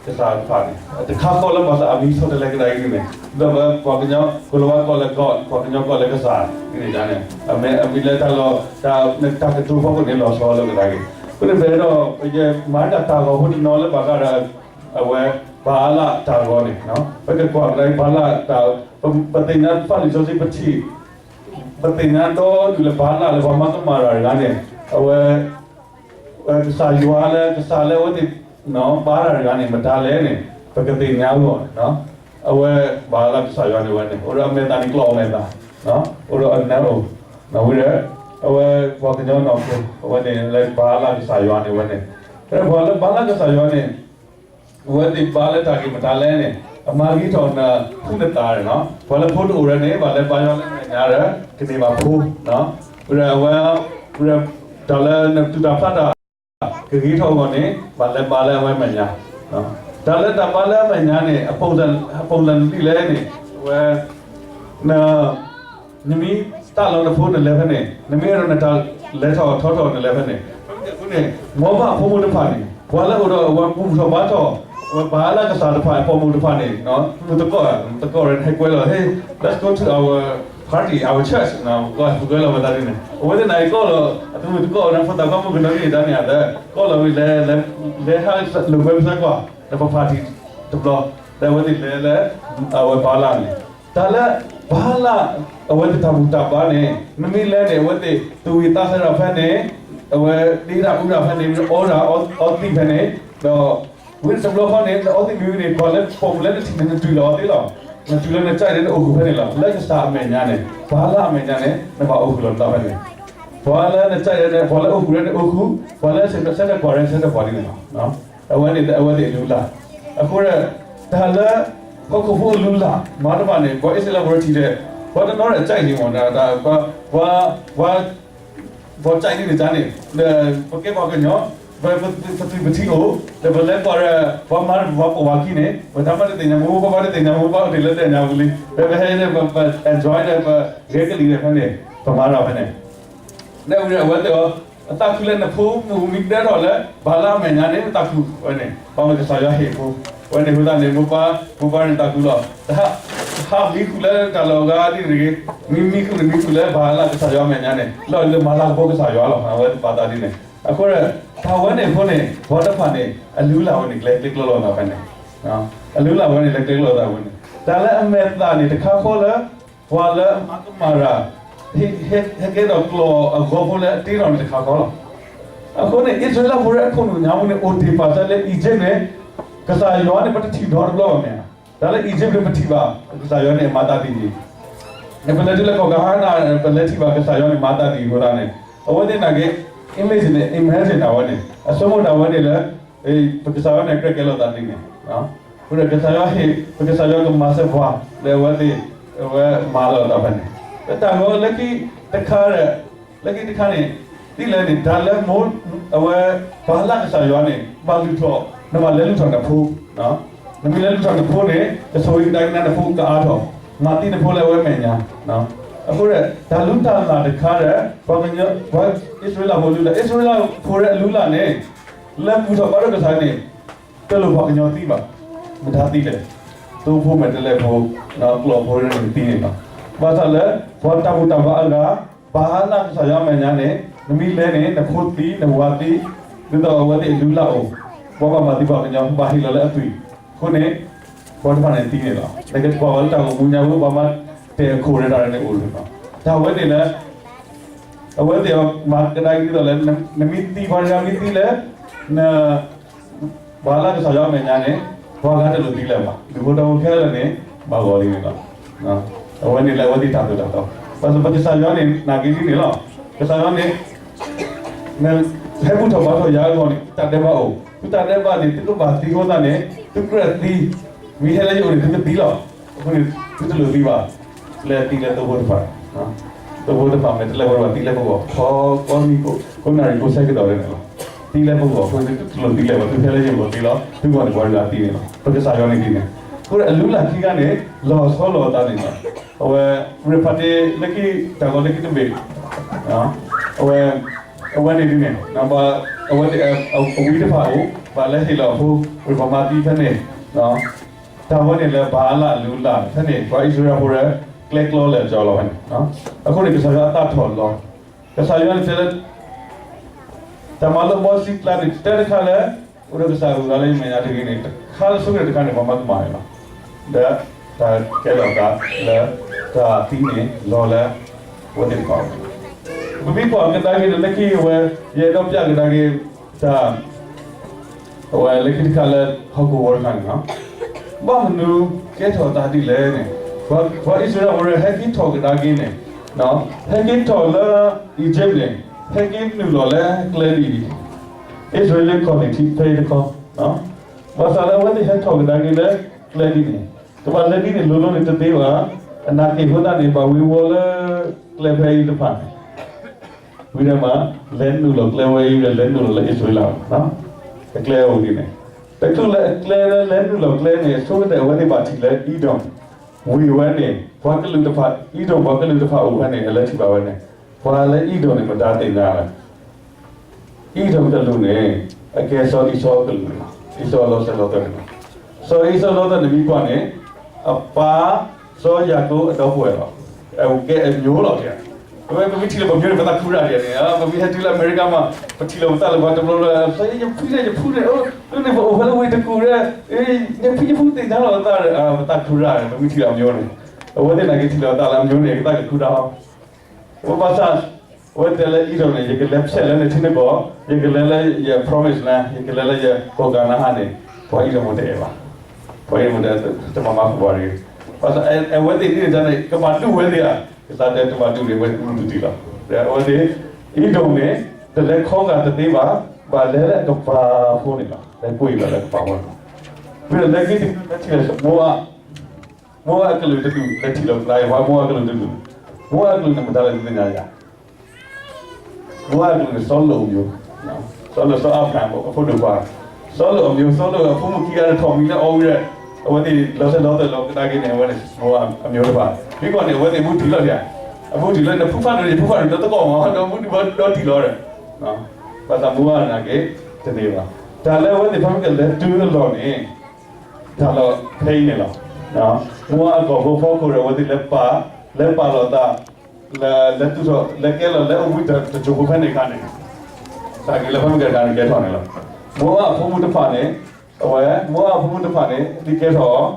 ကစၢ်တဖၣ်န့ၣ် တခါဃီလၢဘၣ်ဆၣ်အမံၤဆီတလဲကဒါက့ၤန့ၣ် ဒီးပှၤကညီ ကလၤဝါကိးလၢ God, ပှၤကညီကိးလၢကစၢ်န့ၣ်န့ၣ် အမ့ၢ်လၢတၢ်လီၢ် တၢ်ကတိၤဖီခိၣ်န့ၣ် လီၤဆီလၢကဒါက့ၤ, အဃိန့ၣ်ဖဲဒီး ယမၤတၢ်တၢ်ဂီၤဖိတနီၤလၢဘၣ်ဃးဒီး အဝဲ ဘၤအလးတၢ်ဂီၤန့ၣ် ပကကွၢ်ကဒါက့ၤ ဘၤအလးတၢ်, ပသ့ၣ်ညါတၢ်လံာ်စီဆှံပထံၣ်, ပသ့ၣ်ညါဒီဒူၣ်လၢဘၤအလးလၢပှၤမၤကမၣ်တၢ်တဂၤန့ၣ် အဝဲ ကစၢ်ယွၤလၢ ကစၢ်လၢအဝဲသ့ၣ် ဘါတၢ်တဂၤန့ၣ် မတၤလဲၣ်န့ၣ် ပကသ့ၣ်ညါအဂီၢ်န့ၣ် အဝဲ ဘၤအလးကစၢ်ယွၤန့ၣ်ဝဲန့ၣ် အိၣ်ဒီးအမဲာ်သၣ်န့ၣ် ကျီၢ်အမဲာ်သၣ်, အိၣ်ဒီးအနၢအိၣ်, ဝံၤဒီး အဝဲ ပှၤကညီနီၢ်ခိ အဝဲန့ၣ်လၢဘၤအလးကစၢ်ယွၤန့ၣ်ဝဲန့ၣ်, ဖဲပှၤလၢဘၤအလးကစၢ်ယွၤန့ၣ် အဝဲသ့ၣ်ဘါလၢတၢ်ဂ့ၢ်မတၤလဲၣ်န့ၣ် အမၤဂ့ၤထီၣ်နဖုနသးန့ၣ်လီၤ. ပှၤလၢဖိတအိၣ်ဒီးန့ၣ် ဘၣ်လဲၤဘါယွၤလၢအမဲာ်ညါဒီး ကန့ၢ်ဘၣ်ဖိ, ဝံၤဒီးအဝဲ ဝံၤဒီး တၢ်လၢနသူၣ်တၢ်ဖျးတၢ် ကဂ့ၤထီၣ်အဂီၢ်န့ၣ် ဘၣ်လဲၤဘါလၢအဝဲအမဲာ်ညါ, တၢ်လၢတၢ်ဘါလၢအမဲာ်ညါန့ၣ် အ ပုံစံ ဒ်လဲၣ်န့ၣ် အဝဲ န နမ့ၢ်သးလီနဖိနလဲၤဖဲန့ၣ် နမ့ၢ်အဲၣ်ဒိးနတၢ်လဲၤထီၣ်ထီထီၣ်နလဲၤဖဲန့ၣ်, အဃိန့ၣ် မ်ဘၣ်ဖိမုၣ်တဖၣ်န့ၣ် ပှၤလၢအိၣ်ဒီးအဝဲဘူၣ်ထီၣ်ဘါထီၣ် အဝဲဘၤအလးကစၢ်တဖၣ်အပိာ်မုၣ်တဖၣ်န့ၣ် မုၣ်သကိး သကိးရဲၣ်ဟဲကွဲလီၤ Hey, let's go to our party, our church ပကွဲလီၤဝဲသးဒ်န့ၣ် အဝဲသ့ၣ်န့ၣ်ကီၢ်လီၤ အသုမုၣ်သကိးန့ၣ် ဖိသၣ်ခွါမုၣ်ကနီၤန့ၣ်တၢ်န့ၣ်အသး ကီၢ်လီၤဝံၤလဲၤ လဲၤဟးလိာ်ကွဲပသးကွၢ် ဒီးပ party တဘျီ ဒီးအဝဲသ့ၣ်လဲၤလၢ အဝဲဘၤအလးန့ၣ် တၢ်လၢ ဘၤအလး အဝဲသ့ၣ်တၢ်ဘူၣ်တၢ်ဘါန့ၣ် နမ့ၢ်လဲၤန့ၣ် အဝဲသ့ၣ်သူၣ်ဝံၣ်သးစၢ်တၢ်ဖဲန့ၣ် အဝဲဒ့တၢ်အူတၢ်ဖဲန့ၣ် အီတၢ်အီသံးဖဲန့ၣ် ဒီး ဝံၤတဘျီဃီန့ၣ် လၢအီသံးမ့ၢ်ဝံၤန့ၣ် ပှၤလၢပိာ်မုၣ်လၢနထံၣ်န့ၣ်နတုၤလီၤအီၤသ့လီၤ. နတုၤလၢနကၠဲးန့ၣ် နအိၣ်ဃုာ်ဖဲန့ၣ်လီၤ. လၢကစၢ်အမဲာ်ညါန့ၣ် ဘၤအလးအမဲာ်ညါန့ၣ် နဘၣ်အိၣ်ဃုာ်လီၤနသးဖဲန့ၣ် ပှၤလၢနစဲးန့ၣ် ပှၤလၢအိၣ်ဃုာ်န့ၣ်အိၣ်ဃုာ်, ပှၤလၢဆဲးကွၢ်ရဲဆဲးကွၢ်ဒ်န့ၣ်လီၤ. အဝဲန့ၣ်အဝဲသ့ၣ်အလုၢ်အလၢ်. အဃိဒီး တၢ်လၢ ဟီၣ်ခိၣ်ဖိအလုၢ်အလၢ် မၤတဘၣ်န့ၣ် ပှၤအံၣ်စရ့လးဖိထံၣ်ဒီး ပှၤတနီၤဒီးကၠဲးန့ၣ်မ့ၢ် ပှၤ ပှၤကၠဲးန့ၣ်န့ၣ်န့ၣ် ဒီးပကဲပှၤကညီ ပပသူၣ်ပထံအိၣ် ဒီးပလဲၤကွၢ်ဒီး ပှၤမၤပှၤပိာ်ဝဲခံန့ၣ် ပတၢ်မၤတသ့ၣ်ညါမ့ၢ် ပှၤမၤတသ့ၣ်ညါမ့ၢ် ပှၤအိၣ်တ့ၢ်လၢတၢ်ညါပူၤလံ ပဟဲဒီး ပ enjoy ဒီး ပဂဲၤကလံၤဒီးဖဲန့ၣ် ပမၤတၢ်ဖဲန့ၣ် လၢအဝဲသ့ၣ်အီၤ အသးခုလၢနဖိမုၣ်မံၤဒဲထီၣ်လၢ ဘၤလးအမဲာ်ညါန့ၣ် နသးခုဝဲန့ၣ် ဘၣ်မနုၤကစၢ်ယွၤဟ့ၣ်ဖိ ဝဲန့ၣ်အဃိသတးန့ၣ် မိၢ်ပၢ် မိၢ်ပၢ်န့ၣ်သးခုလီၤ. တဟး ဟးမံဃုာ်လၢတၢ်လီၢ်အဂၤဒ်န့ၣ်တဂ့ၤ, မံမံဃုာ်န့ၣ်မံဃုာ်လၢဘၤလးကစၢ်ယွၤအမဲာ်ညါန့ၣ် လီၤလၢမၤလၤကပီၤကစၢ်ယွၤလီၤ. အဝဲသ့ၣ်ပာ်သးဒ်န့ၣ် အဃိဒီး တၢ်ဝဲန့ၣ်အဃိန့ၣ် ပှၤတဖၣ်န့ၣ် အလုၢ်အလၢ်ဝဲန့ၣ် ကျဲကျဲကျီလီၤသးဖဲန့ၣ် အလုၢ်အလၢ်ဝဲန့ၣ် ကျဲကျီလီၤသးဝဲန့ၣ် တၢ်လၢအမဲာ်သၣ်န့ၣ် တခါဃီလၢ ပှၤလၢအမၤကမၣ်တၢ် ဟဲကဲထီၣ်ကျီၢ်အဂီၤဖိလၢအတ့ထီၣ်န့ၣ်တခါဃီလီၤ. အဃိန့ၣ် အံၣ်စရ့လးဖိလၢအခိၣ်နူာ်ညါပူၤန့ၣ် အိၣ်တ့ၢ်ပာ်စၢၤလၢ Egypt န့ၣ် ကစၢ်ယွၤန့ၣ် ပတထံၣ်ဒီတဘျီဘၣ်မ့ၢ်ဧါ. တၢ်လၢ Egypt န့ၣ်ပထံၣ်ဘၣ် ကစၢ်ယွၤန့ၣ်အမၤသးဒ်အံၤ, ပလဲၤတုၤလၢကီၢ်ကဟါနၤ ပလဲၤထံၣ်ဘၣ်ကစၢ်ယွၤန့ၣ်မၤသးဒ်အံၤအဃိသတးန့ၣ် အဝဲသ့ၣ်နာ်က့ imagine န့ၣ် imagine တၢ်ဝဲန့ၣ် အဆိကမိၣ်တၢ်ဝဲန့ၣ်လၢ ပကစၢ်ယွၤန့ၣ်ကြၢးကဲလိာ်သးဒ်န့ၣ် အဃိဒီးကစၢ်ယွၤဟ့ၣ် ပကစၢ်ယွၤကမၤစၢၤပှၤ လၢအဝဲသ့ၣ် အဝဲမၤလီၤသးဖဲန့ၣ် လၢတၢ်ဂီၤလၢခံတခါဒီး လၢခံတခါန့ၣ် ဒ်လဲၣ်န့ၣ် တၢ်လၢမိၢ် အဝဲ ဘၤလးကစၢ်ယွၤန့ၣ် ဘၣ်လုၢ်ထီၣ် နဘၣ်လဲၤလုၢ်ထီၣ်နဖိ နမ့ၢ်လဲၤလုၢ်ထီၣ်နဖိန့ၣ် ကဆိၣ်ဂ့ၤကဒါက့ၤနဖိကအါထီၣ် မၤသံနဖိလၢအဝဲမဲာ်ညါ အဃိဒီး တၢ်လုၢ်တၢ်လၢ်တခါဒီး ပှၤကညီ ပှၤအံၣ်စရ့လးဖိလုၢ်လၢ် အံၣ်စရ့လးဖိဒီးအလုၢ်အလၢ်န့ၣ် လၢမုၢ်ထီၣ်ဘါထီၣ်ကစၢ်န့ၣ် တလိၣ်ပှၤကညီသံဘၣ်, မတၤသံလဲၣ်, သိဖိမဲာ်တဲးလဲးဖိ, ကျီၢ်ဖိန့ၣ်သံန့ၣ်လီၤ. ဘၣ်ဆၣ်လၢ ပှၤတၢ်ဘူၣ်တၢ်ဘါအဂၤ ဘၤလးကစၢ်ယွၤအမဲာ်ညါန့ၣ် နမ့ၢ်လဲၤန့ၣ် နဖိသံ နဝၤသံ, ဒ်သိးအဝဲသ့ၣ်အလုၢ်အလၢ်အိၣ်, ပှၤဘၣ်မၤသံပှၤကညီ ဘၣ်ဟ့ၣ်လီၤလၢအသွံၣ်, အဃိန့ၣ် ပှၤတဖၣ်န့ၣ်သံန့ၣ်လီၤ. နကကွၢ်ဝဲလၢတၢ်ဂီၤမူညါပူၤ ပှၤမၤတဲာ်အခိၣ်ရဲတၢ်န့ၣ်အိၣ်လီၤ. တၢ်ဝဲန့ၣ်လၢ အဝဲသ့ၣ်မၤကဒါက့ၤဒ်သိးလၢ နမ့ၢ်သံပှၤတဂၤမ့ၢ်သံလၢ န ဘၤလးကစၢ်ယွၤအမဲာ်ညါန့ၣ် ပှၤဂၤတလိၣ်သံလၢၤဘၣ်, ဒူၣ်ဖိထၢဖိခဲလၢာ်န့ၣ် ဘၣ်ဂီၤလံန့ၣ်လီၤ. အဝဲန့ၣ်လၢအဝဲသ့ၣ်တၢ်သိၣ်တၢ်သီ, ဘၣ်ဆၣ်ပကစၢ်ယွၤန့ၣ် နာ်က့ဒ်န့ၣ်လီၤ. ကစၢ်ယွၤန့ၣ် ဟဲဘူၣ်ထီၣ်ဘါထီၣ်ယၤအဂီၢ်န့ၣ် တၢ်ဒဲးဘးအိၣ်, သုတၢ်ဒဲးဘးန့ၣ် သုကဘၣ်သံအဃိသတးန့ၣ် သုကြၢးသံ, မ့ၢ်ဟဲလၢယအိၣ်န့ၣ် သုကသံလီၤ. အဃိန့ၣ် သုတလိၣ်သံဘၣ်, လၢသံလၢသိဖိတဖၣ်, သိဖိတဖၣ်မဲာ်တဲးလဲးဖိတဖၣ်သံလၢပဂီၢ်, ကိးနံၤကိးနၣ်ရံၣ်ကိးဆၢကတီၢ်လၢန့ၣ်လီၤ. သံလၢပဂီၢ်အဃိန့ၣ် သုတလိၣ်သံလၢၤဘၣ်, သုဟဲလၢယဂီၢ်သံလီၤ, သုဂီၢ်န့ၣ်ပှၤတဂၤသံန့ၣ်လီၤ. ပကစၢ်ယွၤန့ၣ်ဒ်န့ၣ်, အဃိဒီးအလုၢ်အလၢ်ခံဂၤန့ၣ် လီၤဆီလီၤအသးန့ၣ်လီၤ. အဝဲ ရဖးတ့လၢခံ တၢ်ဂီၤလၢခံတဘ့ၣ် အဝဲ အဝဲန့ၣ်ဒ်န့ၣ် အဝဲသ့ၣ် အဝံတဖၣ်အိၣ် ဘၣ်လၢဟ့ၣ်လီၤအဖိ ဝံၢ်ပှၤမၤသံဖဲန့ၣ် တၢ်ဝဲန့ၣ်လၢဘၤလးအလုၢ်အလၢ် ဖဲန့ၣ် ပှၤအံၣ်စရ့လးဖိဒီး ကျဲကျီလၢာ်ကၠီလီၤဖဲန့ၣ်. အဃိန့ၣ် ကစၢ်ယွၤအသးထီၣ်လီၤ. ကစၢ်ယွၤန့ၣ်တဲလၢ တၢ်မၤလိာ်ဘီစံကျါန့ၣ် တဲတခါလၢ အိၣ်ဒီးကစၢ်အဂုၤအဂၤလၢယမဲာ်ညါတဂ့ၤန့ၣ် တခါလၢဆိကတၢၢ်တခါန့ၣ် ပှၤမၤကမၣ်န့ၣ်လီၤ. ဒီးတၢ်ကဲထီၣ်သးလၢ တၢ်သံန့ၣ်လီၤလၢ အဝဲသ့ၣ်တဖၣ်အအိၣ် ပမ့ၢ်ကွၢ်ကဒါက့ၤဒီး လၢခံအဝဲ ယအဲၣ်ဒိးပျးကဒါက့ၤ တၢ် အဝဲလၢခံတခါလၢ ဟီၣ်ခိၣ်ဝီတခါန့ၣ်လီၤ. ဘၣ်မနုၤကဲထီၣ်သးဒ်လဲၣ်န့ၣ် ပှၤအံၣ်စရ့လးဖိဒီး ဟဲက့ၤထီၣ်ကဒါက့ၤန့ၣ် ဟဲက့ၤထီၣ်လၢ Egypt န့ၣ် ဟဲက့ၤနုာ်လီၤလၢကျဲဒ်အံၤ အံၣ်စရ့လး colony ဖဲအံၤတခီ ဘၣ်ဆၣ်လၢအဝဲသ့ၣ်ဟဲထီၣ်ကဒါက့ၤလၢကျဲဒ်န့ၣ် ကဘၣ်လဲၤဒ်န့ၣ်လိၤလိၤန့ၣ်တသ့ဘၣ်. အနာ်က့ၤအဃိသတးန့ၣ် ဘၣ်ဝ့ၤဝီၤလၢကျဲဖဲအံၤတဖၣ်န့ၣ် ဝံၤဒီးမး လဲၤနုာ်လီၤကျဲဝဲအံၤဒီး လဲၤနုာ်လီၤလၢအံၣ်စရ့လး အကျဲအိၣ်ဒ်န့ၣ် တချုးလၢအကျဲလၢလဲၤနုာ်လီၤကျဲန့ၣ် အဆိကတၢၢ်အဝဲသ့ၣ်ဘၣ်ထံၣ်လၢ Edom ဝံၤဝဲန့ၣ် ပှၤကလုာ်တဖၣ် Edom ပှၤကလုာ်တဖၣ်အိၣ်ဖဲန့ၣ် အလဲၤထံၣ်ဘၣ်ဝဲန့ၣ် ပှၤလၢ Edom န့ၣ် မတၤသ့ၣ်ညါလဲၣ် Edom ကလုာ်န့ၣ် အကဲစီၤအံၣ်စီၤအကလုာ်န့ၣ်လီၤ. အံၣ်စီၤလီၤစဲၤလီၤသွဲၣ်န့ၣ်လီၤ. စီၤအံၣ်စီၤလီၤသွဲၣ်န့ၣ်မ့ၢ်ကွၢ်န့ၣ် အပၢ်စီၤယၤကိာ်အဒီပုၢ်ဝဲၢ်လီၤ. အကဲအမျိုးလီၤ. အဝဲပမ့ၢ်ထံၣ်လၢပှၤမျိုးန့ၣ် ပသးခုရၣ်ဒ်န့ၣ် ပမ့ၢ်ဟဲတုၤလၢအမဲရကၤမး ပထံၣ်လီၤပသးလၢပှၤတဘျီလၢ စီၤယဖုန့ၣ် ယဖုန့ၣ် အိၣ်န့ၣ် ပအိၣ်ဖဲလၢဝ့ၢ်တကူၣ်ဒီး ယဖံယဖုသ့ၣ်ညါလီၤပသးဒီး ပသးခုရၣ်န့ၣ် ပမ့ၢ်ထံၣ်လၢအမျိုးန့ၣ် အဝဲသ့ၣ်နာ်က့ၤထံၣ်လီၤပသးလၢအမျိုးန့ၣ် ကသးကခုတၢ်လီၤ. အဝဲဘၣ်ဆၣ် အဝဲတဲလၢ Edom န့ၣ် ယကလဲၤဖျဲးလၢနထံနကီၢ်, ယကလဲၤလၢယ promise land, ယကလဲၤလၢယကီၢ်ကၤနၤအၣ်န့ၣ် ပှၤ Edom တအဲၣ်ဘၣ်. ပှၤ Edom တမၤမၤဃုာ်ပှၤတဂ့ၤ. ဘၣ်ဆၣ်အဝဲသ့ၣ်ဒ်န့ၣ်န့ၣ် ကဘၣ်ဒုးဝဲသ့ၣ်ဧါ, ကစၢ်တဲတဘၣ်ဒုးန့ၣ် ဝဲမုၢ်တတုၤလီၤ. ဒီးအဝဲသ့ၣ် အ့ဒိၣ်န့ၣ် တလဲၤခီဂာ်တသ့ဘၣ်, ဘၣ်လဲၤလၢအကပၤအဃိန့ၣ်လီၤ. လဲၤကွံာ်လီၤလၢအကပၤအဃိန့ၣ်လီၤ. ဝံၤဒီးလၢခံတခါလဲၤထံၣ်လၢမိၤအၤ, မိၤအၤအကလုာ်တဒူၣ် လဲၤထံၣ်လီၤကဒါအံၤ ပှၤမိၤအၤအကလုာ်တဒူၣ်, မိၤအၤအကလုာ်န့ၣ် မတၤလဲၣ် သုသ့ၣ်ညါယၤ မိၤအၤအကလုာ်န့ၣ် စီၤလိာ်အမျိုး, စီၤလိာ် စီၤအၤဘြၤဟၣ်အဖိဒိၣ်ခွါ, စီၤလိာ်အမျိုး, စီၤလိာ်အဖိမုၣ်ခံဂၤဒီးထီၣ်မံၤလၢအီၤဝံၤဒီး အဝဲသ့ၣ်လီၤဆဲးလီၤသွဲၣ်လီၤကဒါက့ၤန့ၣ် အဝဲန့ၣ် မိၤအၤအမျိုးတဖၣ်, မ့ၢ်ကွၢ်န့ၣ် အဝဲသ့ၣ်မူထံၣ်လီၤတံၢ်ဧါ, အမူထံၣ်လၢနဖုဖၣ်န့ၣ် ယဖုဖၣ်န့ၣ် ဒီတကိးမး ဒီမူဒီဒီတံၢ်လီၤဒီး ဘၣ်ဆၣ်မိၤအၤနာ်က့ တန့ၢ်ဘၣ်. တၢ်လၢအဝဲသ့ၣ်ဖဲမ့ၢ်ကလဲၤတုၤအလီၢ်န့ၣ် တၢ်လီၢ်ဖဲအံၤန့ၣ်လီၤ. မိၤအၤအကီၢ်ဖိအဖီခိၣ်ဒီး အဝဲသ့ၣ်လဲၤပာ်, လဲၤပာ်လီၤသး, လဲၤ, လဲၤတုၤထီၣ်, လဲၤကဲလီၤလၢအဝံတၢ်တစိၢ်ဖိဖဲန့ၣ်အခါန့ၣ်, တၢ်က့ၤလၢဖဲမ့ၢ်ကဲတၢ်န့ၣ်ကဲထီၣ်န့ၣ်လီၤ. မိၤအၤအဖိမုၣ်တဖၣ်န့ၣ်, အဝဲ, မိၤအၤအဖိမုၣ်တဖၣ်န့ၣ် ဒုးကဲထီၣ်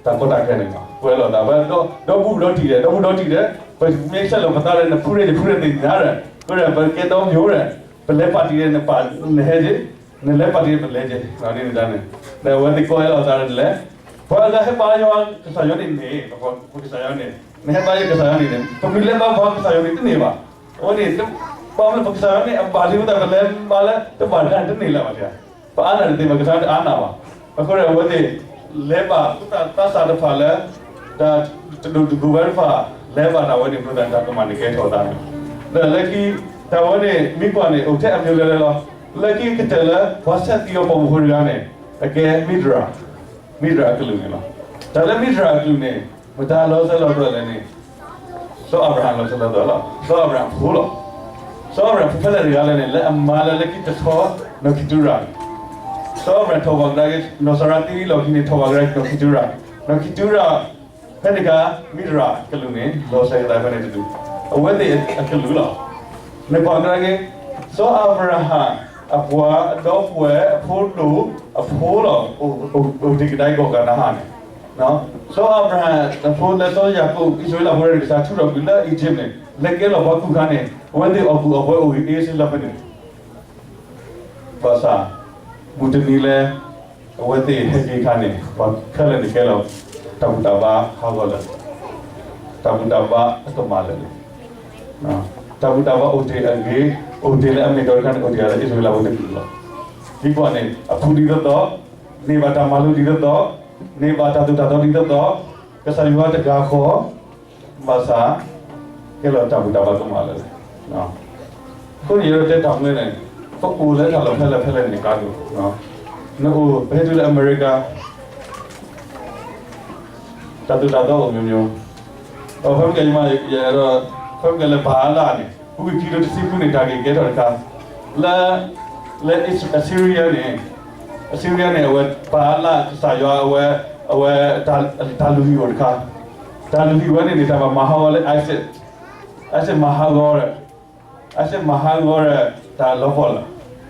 တၢ်ကီတၢ်ခဲန့ၣ်လီၤ. ကွဲးလီၤသး ဒီ, ဒီပုၢ်ဒီတံၢ်ဒီး, ဒီပုၢ်ဒီတံၢ်ဒီး, ပမ့ၢ်ဆဲးလီၤပသးဒီး နဖုရဲၣ်ယဖုရဲၣ်သ့ၣ်ညါဒီး, အဃိဒီး ပကဲဒီမံၤဒီး, ပလဲၤပာ်တံၢ်ဒီး နပာ်နဟဲက့ၤ, နလဲၤပာ်တံၢ်ဒီး ပလဲၤက့ၤ, ဒ်န့ၣ်န့ၣ်, ဒီးအဝဲသ့ၣ်ကွဲးလီၤသးဒီးလဲၤ, ပှၤလၢဟဲပာ်ယွၤကစၢ်ယွၤန့ၣ်န့ၣ်, ပကစၢ်ယွၤန့ၣ်, နဟဲပာ်ယွၤကစၢ်ယွၤန့ၣ်န့ၣ် ပမ့ၢ်လဲၤပာ်ပှၤကစၢ်ယွၤန့ၣ်တန့ၢ်ဘၣ်. အဝဲန့ၣ်, ဘၣ်မနုၤပကစၢ်ယွၤန့ၣ် အဘၣ်လံဝဲသး ပလဲၤဘၣ်လၢတဘၣ်တခါန့ၣ်တန့ၢ်လၢၤဘၣ်. ပအါနၢ်တသ့ဘၣ်, ကစၢ်ယွၤန့ၣ်အါနၢ်ဘၣ်. အဃိဒီးအဝဲသ့ၣ် လဲၤဘၣ်သူၣ်တၢ်သးစၢ်တဖၣ်လၢ တၢ်တဒိၣ်တဂုၤဝဲတဖၣ် လဲၤဘၣ်တၢ်ဝဲန့ၣ် အဃိသတးန့ၣ် တၢ်ကမၣ်န့ၣ်ကဲထီၣ်သးန့ၣ်, ဒီးလၢခံ တၢ်ဝဲန့ၣ် မ့ၢ်ကွၢ်န့ၣ် အိၣ်ထဲအမျိုးလဲၤလဲၤလီၤ. လၢခံကတၢၢ်လၢ ပှၤဆဲးသံအီၤပိာ်မုၣ်ဖိတဂၤန့ၣ် အကဲမံဒြၤ, မံဒြၤအကလုာ်န့ၣ်လီၤ. တၢ်လၢမံဒြၤအကလုာ်န့ၣ် မတၤလီၤဆဲးလီၤသွဲၣ်လဲၣ်န့ၣ် စီၤအၤဘြၤဟၣ်လီၤဆဲးလီၤသွဲၣ်လီၤ. စီၤအၤဘြၤဟၣ်အဖိလီၤ. စီၤအၤဘြၤဟၣ်အဖိဖဲလဲၣ်တဂၤလဲၣ်န့ၣ် လၢအမါလၢလၢခံတဆီ နီၢ်ခံတူရၤန့ၣ်, စီၤအၤဘြၤဟၣ်ထီၣ်ဘၣ်ကဒါက့ၤ နီၢ်စၤရါသံလီၢ်ခံန့ၣ် ထီၣ်ဘၣ်ကဒါက့ၤ နီၢ်ခံတူရၤ, နီၢ်ခံတူရၤ ဖဲန့ၣ်အခါ မံဒြၤအကလုာ်န့ၣ် လီၤဆဲးကဒါဖဲန့ၣ်တဒူၣ်, အဝဲသ့ၣ်အကလုာ်လီၤ. နကွၢ်ကဒါက့ၤ စီၤအၤဘြၤဟၣ်အပှၤအဒီပုၢ်ဝဲၢ်အဖိဒိၣ်အဖိလီၤ, အိၣ်တ့ၢ်ကဒါက့ၤကီၢ်ကၤနၤအၣ်န့ၣ် စီၤအၤဘြၤဟၣ်အဖိလၢစီၤယၤကိာ် အံၣ်စရ့လးဖိန့ၣ် ကစၢ်ထုးထီၣ်ကွံာ်လၢ Egypt န့ၣ် လဲၤကဲလီၤပှၤကူၣ်ခါန့ၣ် အဝဲသ့ၣ်အီၣ်ကူၣ်အီၣ်ပှဲၤအိၣ်ဂ့ၤဂ့ၤစ့ၢ်လၢဖဲန့ၣ်, ဘၣ်ဆၣ် မုၢ်တနံၤလၢ အဝဲသ့ၣ်ဟဲက့ၤအခါန့ၣ် ပှၤခဲလၢာ်န့ၣ်ကဲလီၤ တၢ်ဘူၣ်တၢ်ဘါဟးဂီၤလၢာ်, တၢ်ဘူၣ်တၢ်ဘါအကမၣ်လၢာ်န့ၣ်, တၢ်ဘူၣ်တၢ်ဘါအိၣ်တ့ၢ်အဂ့ၤ, အိၣ်တ့ၢ်လၢအမ့ၢ်အတီတခါန့ၣ် အိၣ်တ့ၢ်လၢအံၣ်စရ့လးဖိတကလုာ်လီၤ. ဒ်ကွၢ်န့ၣ် အဖုဒ်သိးသိး, န့ၢ်ဘၣ်တၢ်မၤလိဒ်သိးသိး, န့ၢ်ဘၣ်တၢ်သိၣ်တၢ်သီဒ်သိးသိး, ကစၢ်ယွၤတဂၤဃီ ဘၣ်ဆၣ် ကဲလီၤတၢ်ဘူၣ်တၢ်ဘါကမၣ်လၢာ်လၢာ်. အဃိန့ၣ် ယအဲၣ်ဒိးတဲတၢ်မနုၤန့ၣ် ပအိၣ်လၢတၢ်လီၢ်ဖဲလဲၣ်ဖဲလဲၣ်န့ၣ် ကါဒိၣ်, နအိၣ် ပဟဲတုၤလၢအမဲရကၤ တၢ်သိၣ်တၢ်သီအိၣ်မျိုးမျိုး, ဒီးဖဲမ့ၢ်ကဲယမါ ယအဲၣ်ဒိး ဖဲမ့ၢ်ကဲလၢဘၤအါလၢ်န့ၣ် ပူၤကွံာ်ခံကထိတဆံဃုန့ၣ် တၢ်ဂ့ၢ်ကဲထီၣ်တခါ, လၢ လၢအ့စံရံယါန့ၣ်, အ့စံရံယါန့ၣ် အဝဲဘၤအါလၢ်ကစၢ်ယွၤ အဝဲ အဝဲ တၢ်လုၢ်ဟံၣ်အိၣ်တခါ, တၢ်လုၢ်ဟံၣ်ဝဲန့ၣ်န့ၣ် တၢ်ဘၣ်မၤဟးဂီၤလၢ ISIS, ISIS မၤဟးဂီၤဒီး ISIS မၤဟးဂီၤဒီး တၢ်လီၤပှီၢ်လၢာ်,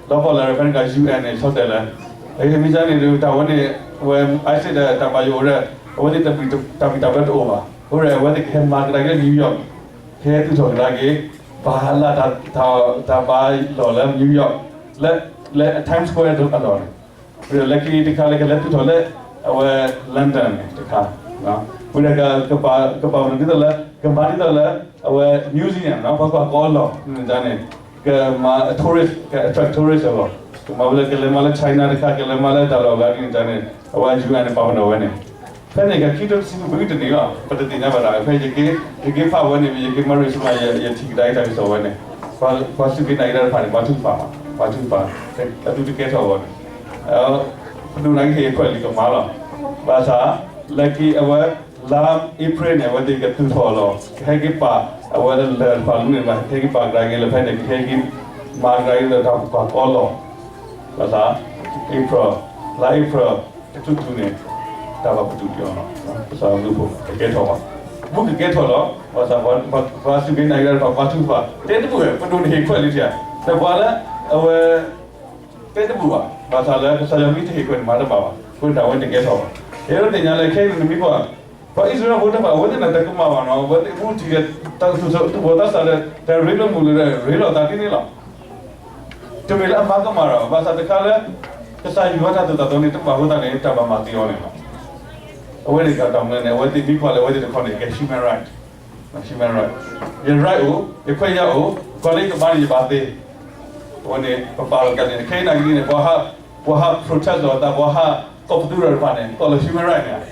လီၤပှီၢ်လၢာ်ဒီး ဖဲန့ၣ်က UN န့ၣ် ဆီၣ်တဲာ်လၢ မ့ၢ်ကဲန့ၣ်ဒီး တၢ်ဝဲန့ၣ် အဝဲ ISIS ဒီးတၢ်ဘၣ်ယိၣ်အိၣ်ဒီး အဝဲသ့ၣ်တၢ်ဘံၣ်တၢ်ဘၢတအိၣ်ဘၣ်. အဃိဒီး အဝဲသ့ၣ်ကဟဲမၤကဒါက့ၤလၢ New York, ကဟဲသူၣ်ထီၣ်ကဒါက့ၤ ဘၤအါလၢ် တၢ်ဘါလီၢ်လၢ New York, လၢ လၢ Times Square အလီၢ်န့ၣ်, ဝံၤဒီးလၢခံတခါလၢကလဲၤသူၣ်ထီၣ်လၢ အဝဲ London န့ၣ်တခါ, ဝံၤဒီး ကဘၣ်မနုၤဒ်သိးလၢ ကမၤဒ်သိးလၢ အဝဲ museum ပှၤကွၢ်ကီအလီၢ်န့ၣ်န့ၣ် ကမၤ tourist, က attract tourist အဂီၢ်, ကမၤဝဲလၢကလဲၤမၤလၢ China တခါ, ကလဲၤမၤလၢတၢ်လီၢ်အဂၤဒ်န့ၣ်န့ၣ် အဝဲ UN န့ၣ် ပာ်ပနီၣ်ဝဲန့ၣ်, ဖဲန့ၣ်ကခံကထိတဆံဃု ပဂံၢ်တန့ၢ်လီၤ. ပတသ့ၣ်ညါဘၣ်တၢ် ဖဲယက့ၤဖးဝဲန့ၣ် ယက့ၤမၤရံၣ်ဆူၣ်မး ယထံၣ်ကဒါက့ၤတၢ်ကစီၣ်ဝဲန့ၣ်, ပှၤစူၢ်က့ၤနာ်က့ၤတၢ်တဖၣ်န့ၣ် ပှၤထုကဖၣ်, ပှၤထုကဖၣ်, အသုတကဲထီၣ်အဂီၢ်န့ၣ် ပဒိၣ်နာ်က့ၤဟ့ၣ်ခွဲးလံာ်ကမၤလီၤ. ဘၣ်ဆၣ် လၢခံအဝဲ လါ April န့ၣ် အဝဲသ့ၣ်ကသူၣ်ထီၣ်လီၤ. ကဟဲက့ၤပာ် အဝဲလၢလၢၢ်တဖၣ်လၢန့ၣ် ကဟဲက့ၤပာ်ကဒါက့ၤလၢဖဲန့ၣ် ကဟဲက့ၤမၤကဒါက့ၤလၢတၢ်ပူၤကွံာ်အလီၢ်, ဘၣ်ဆၣ် April, လါ April တထူၣ်ထူၣ်န့ၣ် တၢ်ဘၣ်ပတုာ်က့ၤအီၤလီၤ. ကစၢ်ယွၤဘျုးဖှိၣ် ကကဲထီၣ်ဘၣ်, ဘူးကကဲထီၣ်လီၤ. ဘၣ်ဆၣ် ပှၤစူၢ်က့ၤနာ်က့ၤတၢ်တဖၣ် ပှၤထုကဖၣ် တဲတဘူၣ်ဝဲ ပဒိၣ်န့ၣ်ဟ့ၣ်ခွဲးလံထံၣ်ဧါ, ဒီးပှၤလၢ အဝဲ တဲတဘူၣ်ဘၣ်, ဘၣ်ဆၣ်လၢကစၢ်ယွၤမ့ၢ်တဟ့ၣ်ခွဲးန့ၣ် မၤတဘၣ်ဘၣ်, အဃိန့ၣ်တၢ်ဝဲန့ၣ်တကဲထီၣ်ဘၣ်. ယအဲၣ်ဒိးသ့ၣ်ညါလၢခဲအံၤန့ၣ် နမ့ၢ်ကွၢ် ပှၤအံၣ်စရ့လးဖိတဖၣ် အဝဲသ့ၣ်န့ၣ်တကမၣ်ဘၣ်နီၤ, အဝဲသ့ၣ်ဘူးထံၣ်ဒီး တၢ်သူၣ်ထီၣ်သူၣ်ဘီၣ်သးစၢ်ဒီး တၢ်ရ့လိာ်မုာ်လိာ်ဒီး ရ့လိာ်သးဒ်န့ၣ်လီၤ. တမ့ၢ်လၢအမၤကမၣ်ဒီး ဘၣ်ဆၣ်တခါလၢ ကစၢ်ယွၤတၢ်သိၣ်တၢ်သီန့ၣ် တဘၣ်အဃိသတးန့ၣ် တၢ်ဘၣ်မၤသံအီၤန့ၣ်လီၤ. အဝဲန့ၣ်တၢ်တၢ်မနုၤန့ၣ် အဝဲသ့ၣ်မ့ၢ်ကွၢ်လၢအဝဲသ့ၣ်တခီန့ၣ် ကဲ human right, human right, ယ right အိၣ်, ယခွဲးယာ်အိၣ်, ပှၤလၢကမၤန့ၣ်ယဘၣ်သ့, အဝဲန့ၣ် ပပာ်လီၤကန့ၣ် ခဲအံၤနာ်က့ဒ်န့ၣ် ပှၤဟး ပှၤဟး protest လီၤသး ပှၤဟးကိးပသူထီၣ်တဖၣ်န့ၣ် ကိးလၢ human right န့ၣ်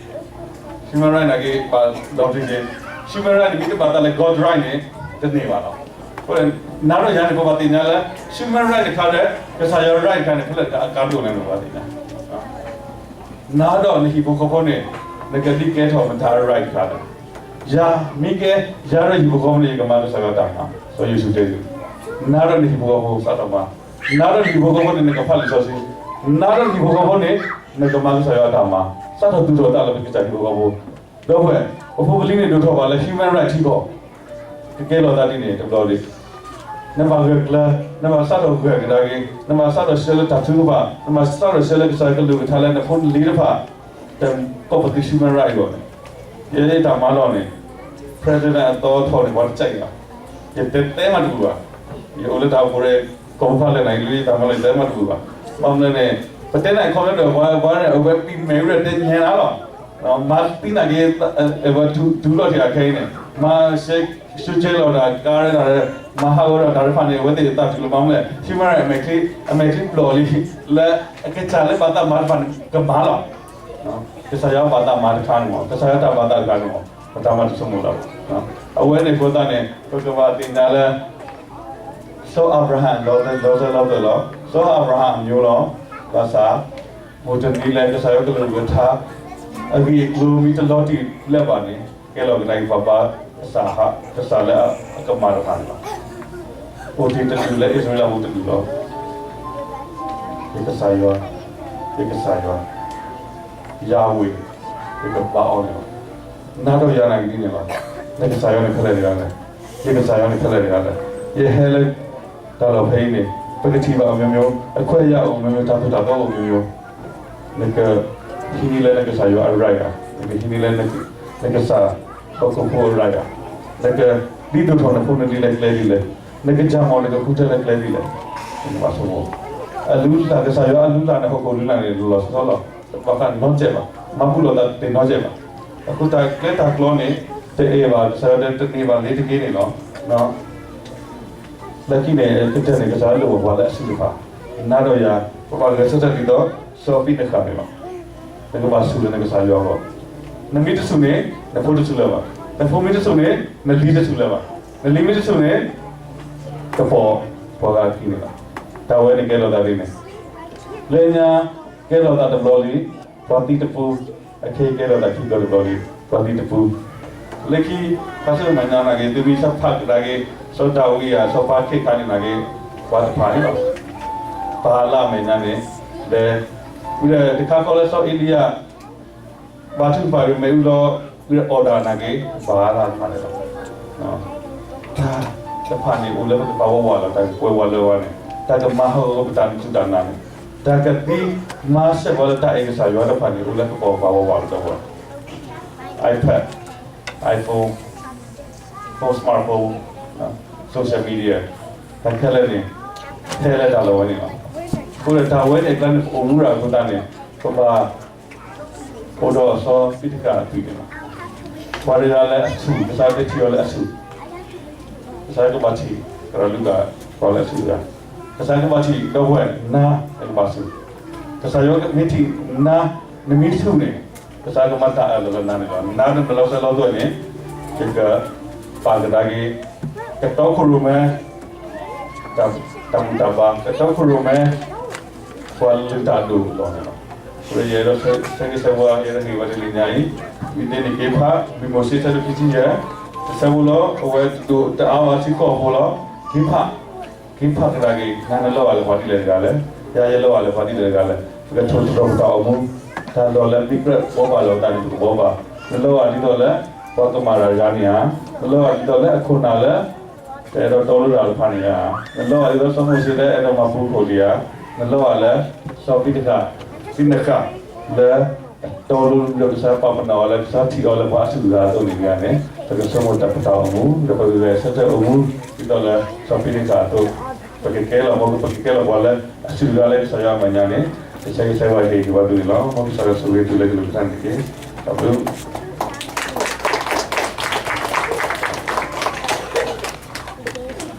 human right နာ်က့ ဘၣ်လီၤတံၢ်က့ၤ human right န့ၣ် မ့ၢ်တဘၣ်သးလၢ God right န့ၣ် တန့ၢ်ဘၣ်လီၤ. အဃိ နၤဒီးယၤန့ၣ် ပဘၣ်သ့ၣ်ညါလၢ human right တခါဒီး ကစၢ်ယွၤ right တခါန့ၣ် ဖဲလဲၣ်အကါဒိၣ်လဲၣ်န့ၣ် ပဘၣ်သ့ၣ်ညါ နၤဒီးနဟံၣ်ဖိဃီဖိန့ၣ် နကဒုးကဲထီၣ်မတၤ right တခါလဲၣ်. ယၤ မ့ၢ်ကဲ ယၤဒီးဟံၣ်ဖိဃီဖိန့ၣ် ယကမၤကစၢ်ယွၤတၢ်မၤ, စီၤယိၤၡူတဲသု, နၤဒီးနဟံၣ်ဖိဃီဖိစးထီၣ်မၤ, နၤဒီးနဟံၣ်ဖိဃီဖိန့ၣ် နကဖးလံာ်စီဆှံ, နၤဒီးနဟံၣ်ဖိဃီဖိန့ၣ် နကမၤကစၢ်ယွၤတၢ်မၤ, စးထီၣ်သူၣ်ထီၣ်တၢ်လၢပကစၢ်ဟံၣ်ဖိဃီဖိ, ဒီပုၢ်ဝဲၢ်, ပဖိပလံၤန့ၣ်ဒိၣ်ထီၣ်ဘၣ်လၢ human right ထံကီၢ် ကကဲလီၤသးဒ်န့ၣ်တဘျီဒံး, နဘၣ်ဂၢၢ်ကျၢၤ, နဘၣ်စးထီၣ်ဂၢၢ်ကဒါက့ၤ, နဘၣ်စးထီၣ်ဆှၢလၢတၢ်ထုကဖၣ်, နဘၣ်စးထီၣ်ဆှၢလၢကစၢ်ကလုၢ်ကထါလၢနဖိနလံၤတဖၣ်, တကိးပသူ human right အဂီၢ်န့ၣ်, ယဲယတၢ်မၤလီၤန့ၣ် president အသီထီၣ်န့ၣ် ပှၤတကးအံၤဘၣ်, ယတတဲမးတဘူၣ်ဘၣ်, ယအိၣ်လၢတၢ်အိၣ်ဖှိၣ်ဒီး ကိးဖးလဲၣ်န့ၣ် ယတၢ်မၤလီၤ ယတဲမးတဘူၣ်ဘၣ်, ဘၣ်မနုၤန့ၣ် ပတဲန့ၣ်ခီဖျိဒီး ပှၤပှၤန့ၣ် အဝဲပံးမဲာ်ဝဲဒီးတဲညါနၤလီၤ မၤသံနာ်က့ အဝဲတုၤလီၤတ့ၢ်အခဲအံၤန့ၣ် မၤရှဲရှဲလီၤတၢ်ကါရဲတၢ်ရဲ, မၤဟးဂီၤဒီးတၢ်တဖၣ်န့ၣ် အဝဲသ့ၣ်သးတုၤလီၤ ဘၣ်မနုၤလဲၣ် human right အမဲာ်ချံ အမဲာ်ချံပျီၢ်လံ လၢအကစၢ်လၢဘၣ်သးမၤတဖၣ်န့ၣ် ကမၤလီၤ. ကစၢ်ယွၤဘၣ်သးမၤတခါန့ၣ်မ့ၢ် ကစၢ်ယွၤတၢ်ဘၣ်သးတခါန့ၣ်မ့ၢ် ပတၢ်မၤတဆိကမိၣ်လီၤ. အဝဲန့ၣ်အဃိသတးန့ၣ် ပကဘၣ်သ့ၣ်ညါလၢ စီၤအၤဘြၤဟၣ် လီၤတၢ်လီၤတၢ်လီၤတၢ်လီၤ, စီၤအၤဘြၤဟၣ်အမျိုးလီၤ. ဘၣ်ဆၣ် မုၢ်တနံၤလၢကစၢ်ယွၤကလုၢ်ကထါ အဂ့ၢ်အကျိၤမ့ၢ်တလီၤတံၢ်လၢၤဘၣ်န့ၣ် ကဲလီၤကဒါက့ၤပှၤဘါကစၢ် ကစၢ်လၢအကမၤတဖၣ်န့ၣ်လီၤ. အိၣ်တ့ၢ်တဒူၣ်လၢအံၣ်စရ့လးဖိတဒူၣ်လီၤ. ယကစၢ်ယွၤ, ယကစၢ်ယွၤ, ယၤဝ့ၤ, ယကဘါအီၤန့ၣ်လီၤ. နၤဒီးယၤနာ်က့ဒ်န့ၣ်လီၤ. နကစၢ်ယွၤန့ၣ်ဖဲလဲၣ်တဂၤလဲၣ်. ယကစၢ်ယွၤန့ၣ်ဖဲလဲၣ်တဂၤလဲၣ်. ယဟဲလၢ တၢ်လီၢ်ဖဲအံၤန့ၣ် ပကထံၣ်ဘၣ်အမျိုးမျိုး, အခွဲးအယာ်အိၣ်မျိုးမျိုး, တၢ်သိၣ်တၢ်သီအိၣ်မျိုးမျိုး, နကဟံးန့ၢ်လၢနကစၢ်ယွၤအ right ဧါ, နကဟံးန့ၢ်လၢ နကစၢ်ဟီၣ်ခိၣ်ဖိအ right ဧါ, နကဒ်သိးထီၣ်နဖိနလံၤလၢကျဲဒ်လဲၣ်, နကစၢ်မီၢ်နကဃုထၢလၢကျဲဒ်လဲၣ်, နကဘၣ်ဆိကမိၣ်, အလုၢ်အလၢ် ကစၢ်ယွၤအလုၢ်အလၢ်န့ၣ် ဟီၣ်ခိၣ်လုၢ်လၢ်န့ၣ် လီၤဆီလီၤ, ဘၣ်ဃးနီကဲးဘၣ်, မၤဘူၣ်လိာ်သးတသ့နီကဲးဘၣ်, အဃိတၢ်ကျဲတၢ်ကျီန့ၣ် တအဲၣ်ဘၣ် ကစၢ်ယွၤတန့ၢ်ဘၣ်လ့ၤတက့ၢ်န့ၣ်လီၤ. လၢခံန့ၣ် ကတၢၢ်န့ၣ် ကစၢ်ယွၤလိၣ်ဘၣ်ပှၤလၢအဆူၣ်တဖၣ်, နၤဒီးယၤ ပဘၣ်ဂဲၤဆၢထၢၣ်ဒ်သိး စီၤပံနဃၣ်န့ၣ်လီၤ. နကဘၣ်ဆူၣ်လၢနကစၢ်ယွၤအဂီၢ်, နမ့ၢ်တဆူၣ်န့ၣ် နဖိတဆူၣ်လၢၤဘၣ်, နဖိမ့ၢ်တဆူၣ်န့ၣ် နလံၤတဆူၣ်လၢၤဘၣ်, နလံၤမ့ၢ်တဆူၣ်န့ၣ် ကပိာ်ပှၤဂၤခံန့ၣ်လီၤ. တၢ်ဝဲန့ၣ်ကဲထီၣ်သးဒ်န့ၣ်, လၢညါကဲထီၣ်သးတဘျီလံ, ပှၤသံတပူၤ, အခဲအံၤကဲထီၣ်သးခံဘျီတဘျီလံ, ပှၤသံတပူၤ, လၢခံ ဖါဆၢမဲာ်ညါနာ်က့ သုမ့ၢ်ဆၢဖးကဒါက့ၤ စီၤဒၤဝံးဧါ စီၤပၤခ့ခါန့ၣ်နာ်က့ ပှၤတဖၣ်န့ၣ်လီၤ. ပှၤလၢအမဲာ်ညါန့ၣ် လဲၤ, ဝံၤဒီးတခါဃီလၢစီၤအ့လံယၤ ဘါထုကဖၣ်က့ၤမ့ၣ်အူလီၤ, ဝံၤဒီး order နာ်က့ ဘၣ်လၢတဖၣ်န့ၣ်လီၤ. တၢ်တဖၣ်န့ၣ်အိၣ်လၢပကဘၣ်ဝးဝးလီၤ, တၢ်ကကွဲးဝဲလၢဝဲန့ၣ်, တၢ်ကမၤဟးဂီၤပတၢ်မံၤထူၣ်တၢ်နၢ်န့ၣ်, တၢ်ကသံမၤစဲးပှၤလၢတၢ်အဲၣ်ကစၢ်ယွၤတဖၣ်န့ၣ် အိၣ်လၢပကဘၣ်ဝးဝးလီၤဒီးဝဲ, iPad, iPhone, phone, smartphone, social media, တၢ်ခဲလၢာ်န့ၣ် ထဲလၢတၢ်လီၢ်ဝဲန့ၣ်လီၤ. အဃိဒီးတၢ်ဝဲန့ၣ် ကျါန့ၣ် ပအိၣ်မူဒၣ်အဃိသတးန့ၣ် ပဘၣ် အိၣ်ဒီးစီၤပံတကးအသွံၣ်န့ၣ်လီၤ. ပှၤတဂၤလၢအဆူၣ် ကစၢ်ကထံၣ်အီၤလၢအဆူၣ်, ကစၢ်ကဘၣ်ထံၣ် ကရၤလူကၤ ပှၤလၢအဆူၣ်တဂၤ, ကစၢ်ကဘၣ်ထံၣ်ဒီပုၢ်ဝဲၢ် နၤ နကဘၣ်ဆူၣ်, ကစၢ်ယွၤမ့ၢ်ထံၣ်နၤ နမ့ၢ်ဆူၣ်န့ၣ် ကစၢ်ကမၤတၢ်အၢၣ်လီၤလၢနၤန့ၣ်လီၤ. နၤတမ့ၢ်လီၤစဲၤလီၤသွဲၣ်န့ၣ် ယကပာ်ကဒါက့ၤ ကတီခိၣ်ရိၣ်မဲ တၢ်ဘူၣ်တၢ်ဘါ ကတီခိၣ်ရိၣ်မဲ ပှၤလုၢ်တၢ်အဒိၣ်အလီၢ်န့ၣ်လီၤ. အဃိဒီးယအဲၣ်ဒိးဆၢဂ့ၤဆၢဝါ ယအဲၣ်ဒိးဟ့ၣ်ဝဲတနံၤညါအံၤ မ့ၢ်သ့န့ၣ်က့ၤဖး မံၤမိၤၡ့ ဆၢဒိၣ်ခံဆံယဲၢ် တဆၢဖိလီၤ. အဝဲတဒိၣ်တအါဘၣ် ဆံဃိးဖိလီၤ. က့ၤဖး က့ၤဖးကဒါက့ၤ နၤနလီၤဂာ်လၢပှၤဒ်လဲၣ်တဂၤလဲၣ်, ယၤယလီၤဂာ်လၢပှၤဒ်လဲၣ်တဂၤလဲၣ်, ပကထိၣ်သတြီၤပတၢ်အိၣ်မူ, တၢ်လီၢ်လၢမ့ၢ်ကြၢးဘှီဘၣ်လိာ်သးန့ၣ် ပကဘှီဘၣ်. နလီၤဂာ်ဒ်သိးလၢ ပှၤကမၤတၢ်တဂၤန့ၣ်ဧါ, နလီၤဂာ်ဒ်သိးလၢအခိၣ်နၢ်လၢ တအဲၣ်ဒိးတီလိၤတၢ်တဖၣ်န့ၣ်ဧါ, နလီၤဂာ်ဒ်သိးစီၤမိၤၡ့လၢအဲၣ်ဒိးမၤပူဖိလံဧါ, နလီၤဂာ်လၢ စီၤပံတကး ပံနဃး လၢ တီလိၤဒီးကစၢ်ပာ်ပနီၣ်အီၤလၢ ကစၢ်ထံၣ်အီၤလၢပှၤအဆူၣ်အဂၤအသိးန့ၣ်တဂၤန့ၣ် ပကဆိကမိၣ်တၢ်ပတၢ်အိၣ်မူ ဒီးပကဂဲၤဆၢထၢၣ်အိၣ်မူ ဒ်သိးလၢစီၤပံတကးအသိး, ပကကဲလီၤ မ်ပကကဲလီၤပှၤလၢအဆူၣ်အဂၤလၢကစၢ်ယွၤအမဲာ်ညါန့ၣ် ကဆၢဂ့ၤဆၢဝါက့ၤက့ၤပှၤဒ်န့ၣ်လီၤ. မ်ကစၢ်ယွၤဆိၣ်ဂ့ၤသုလၢကလုၢ်ကထါန့ၣ်တက့ၢ်. တၢ်ဘျုး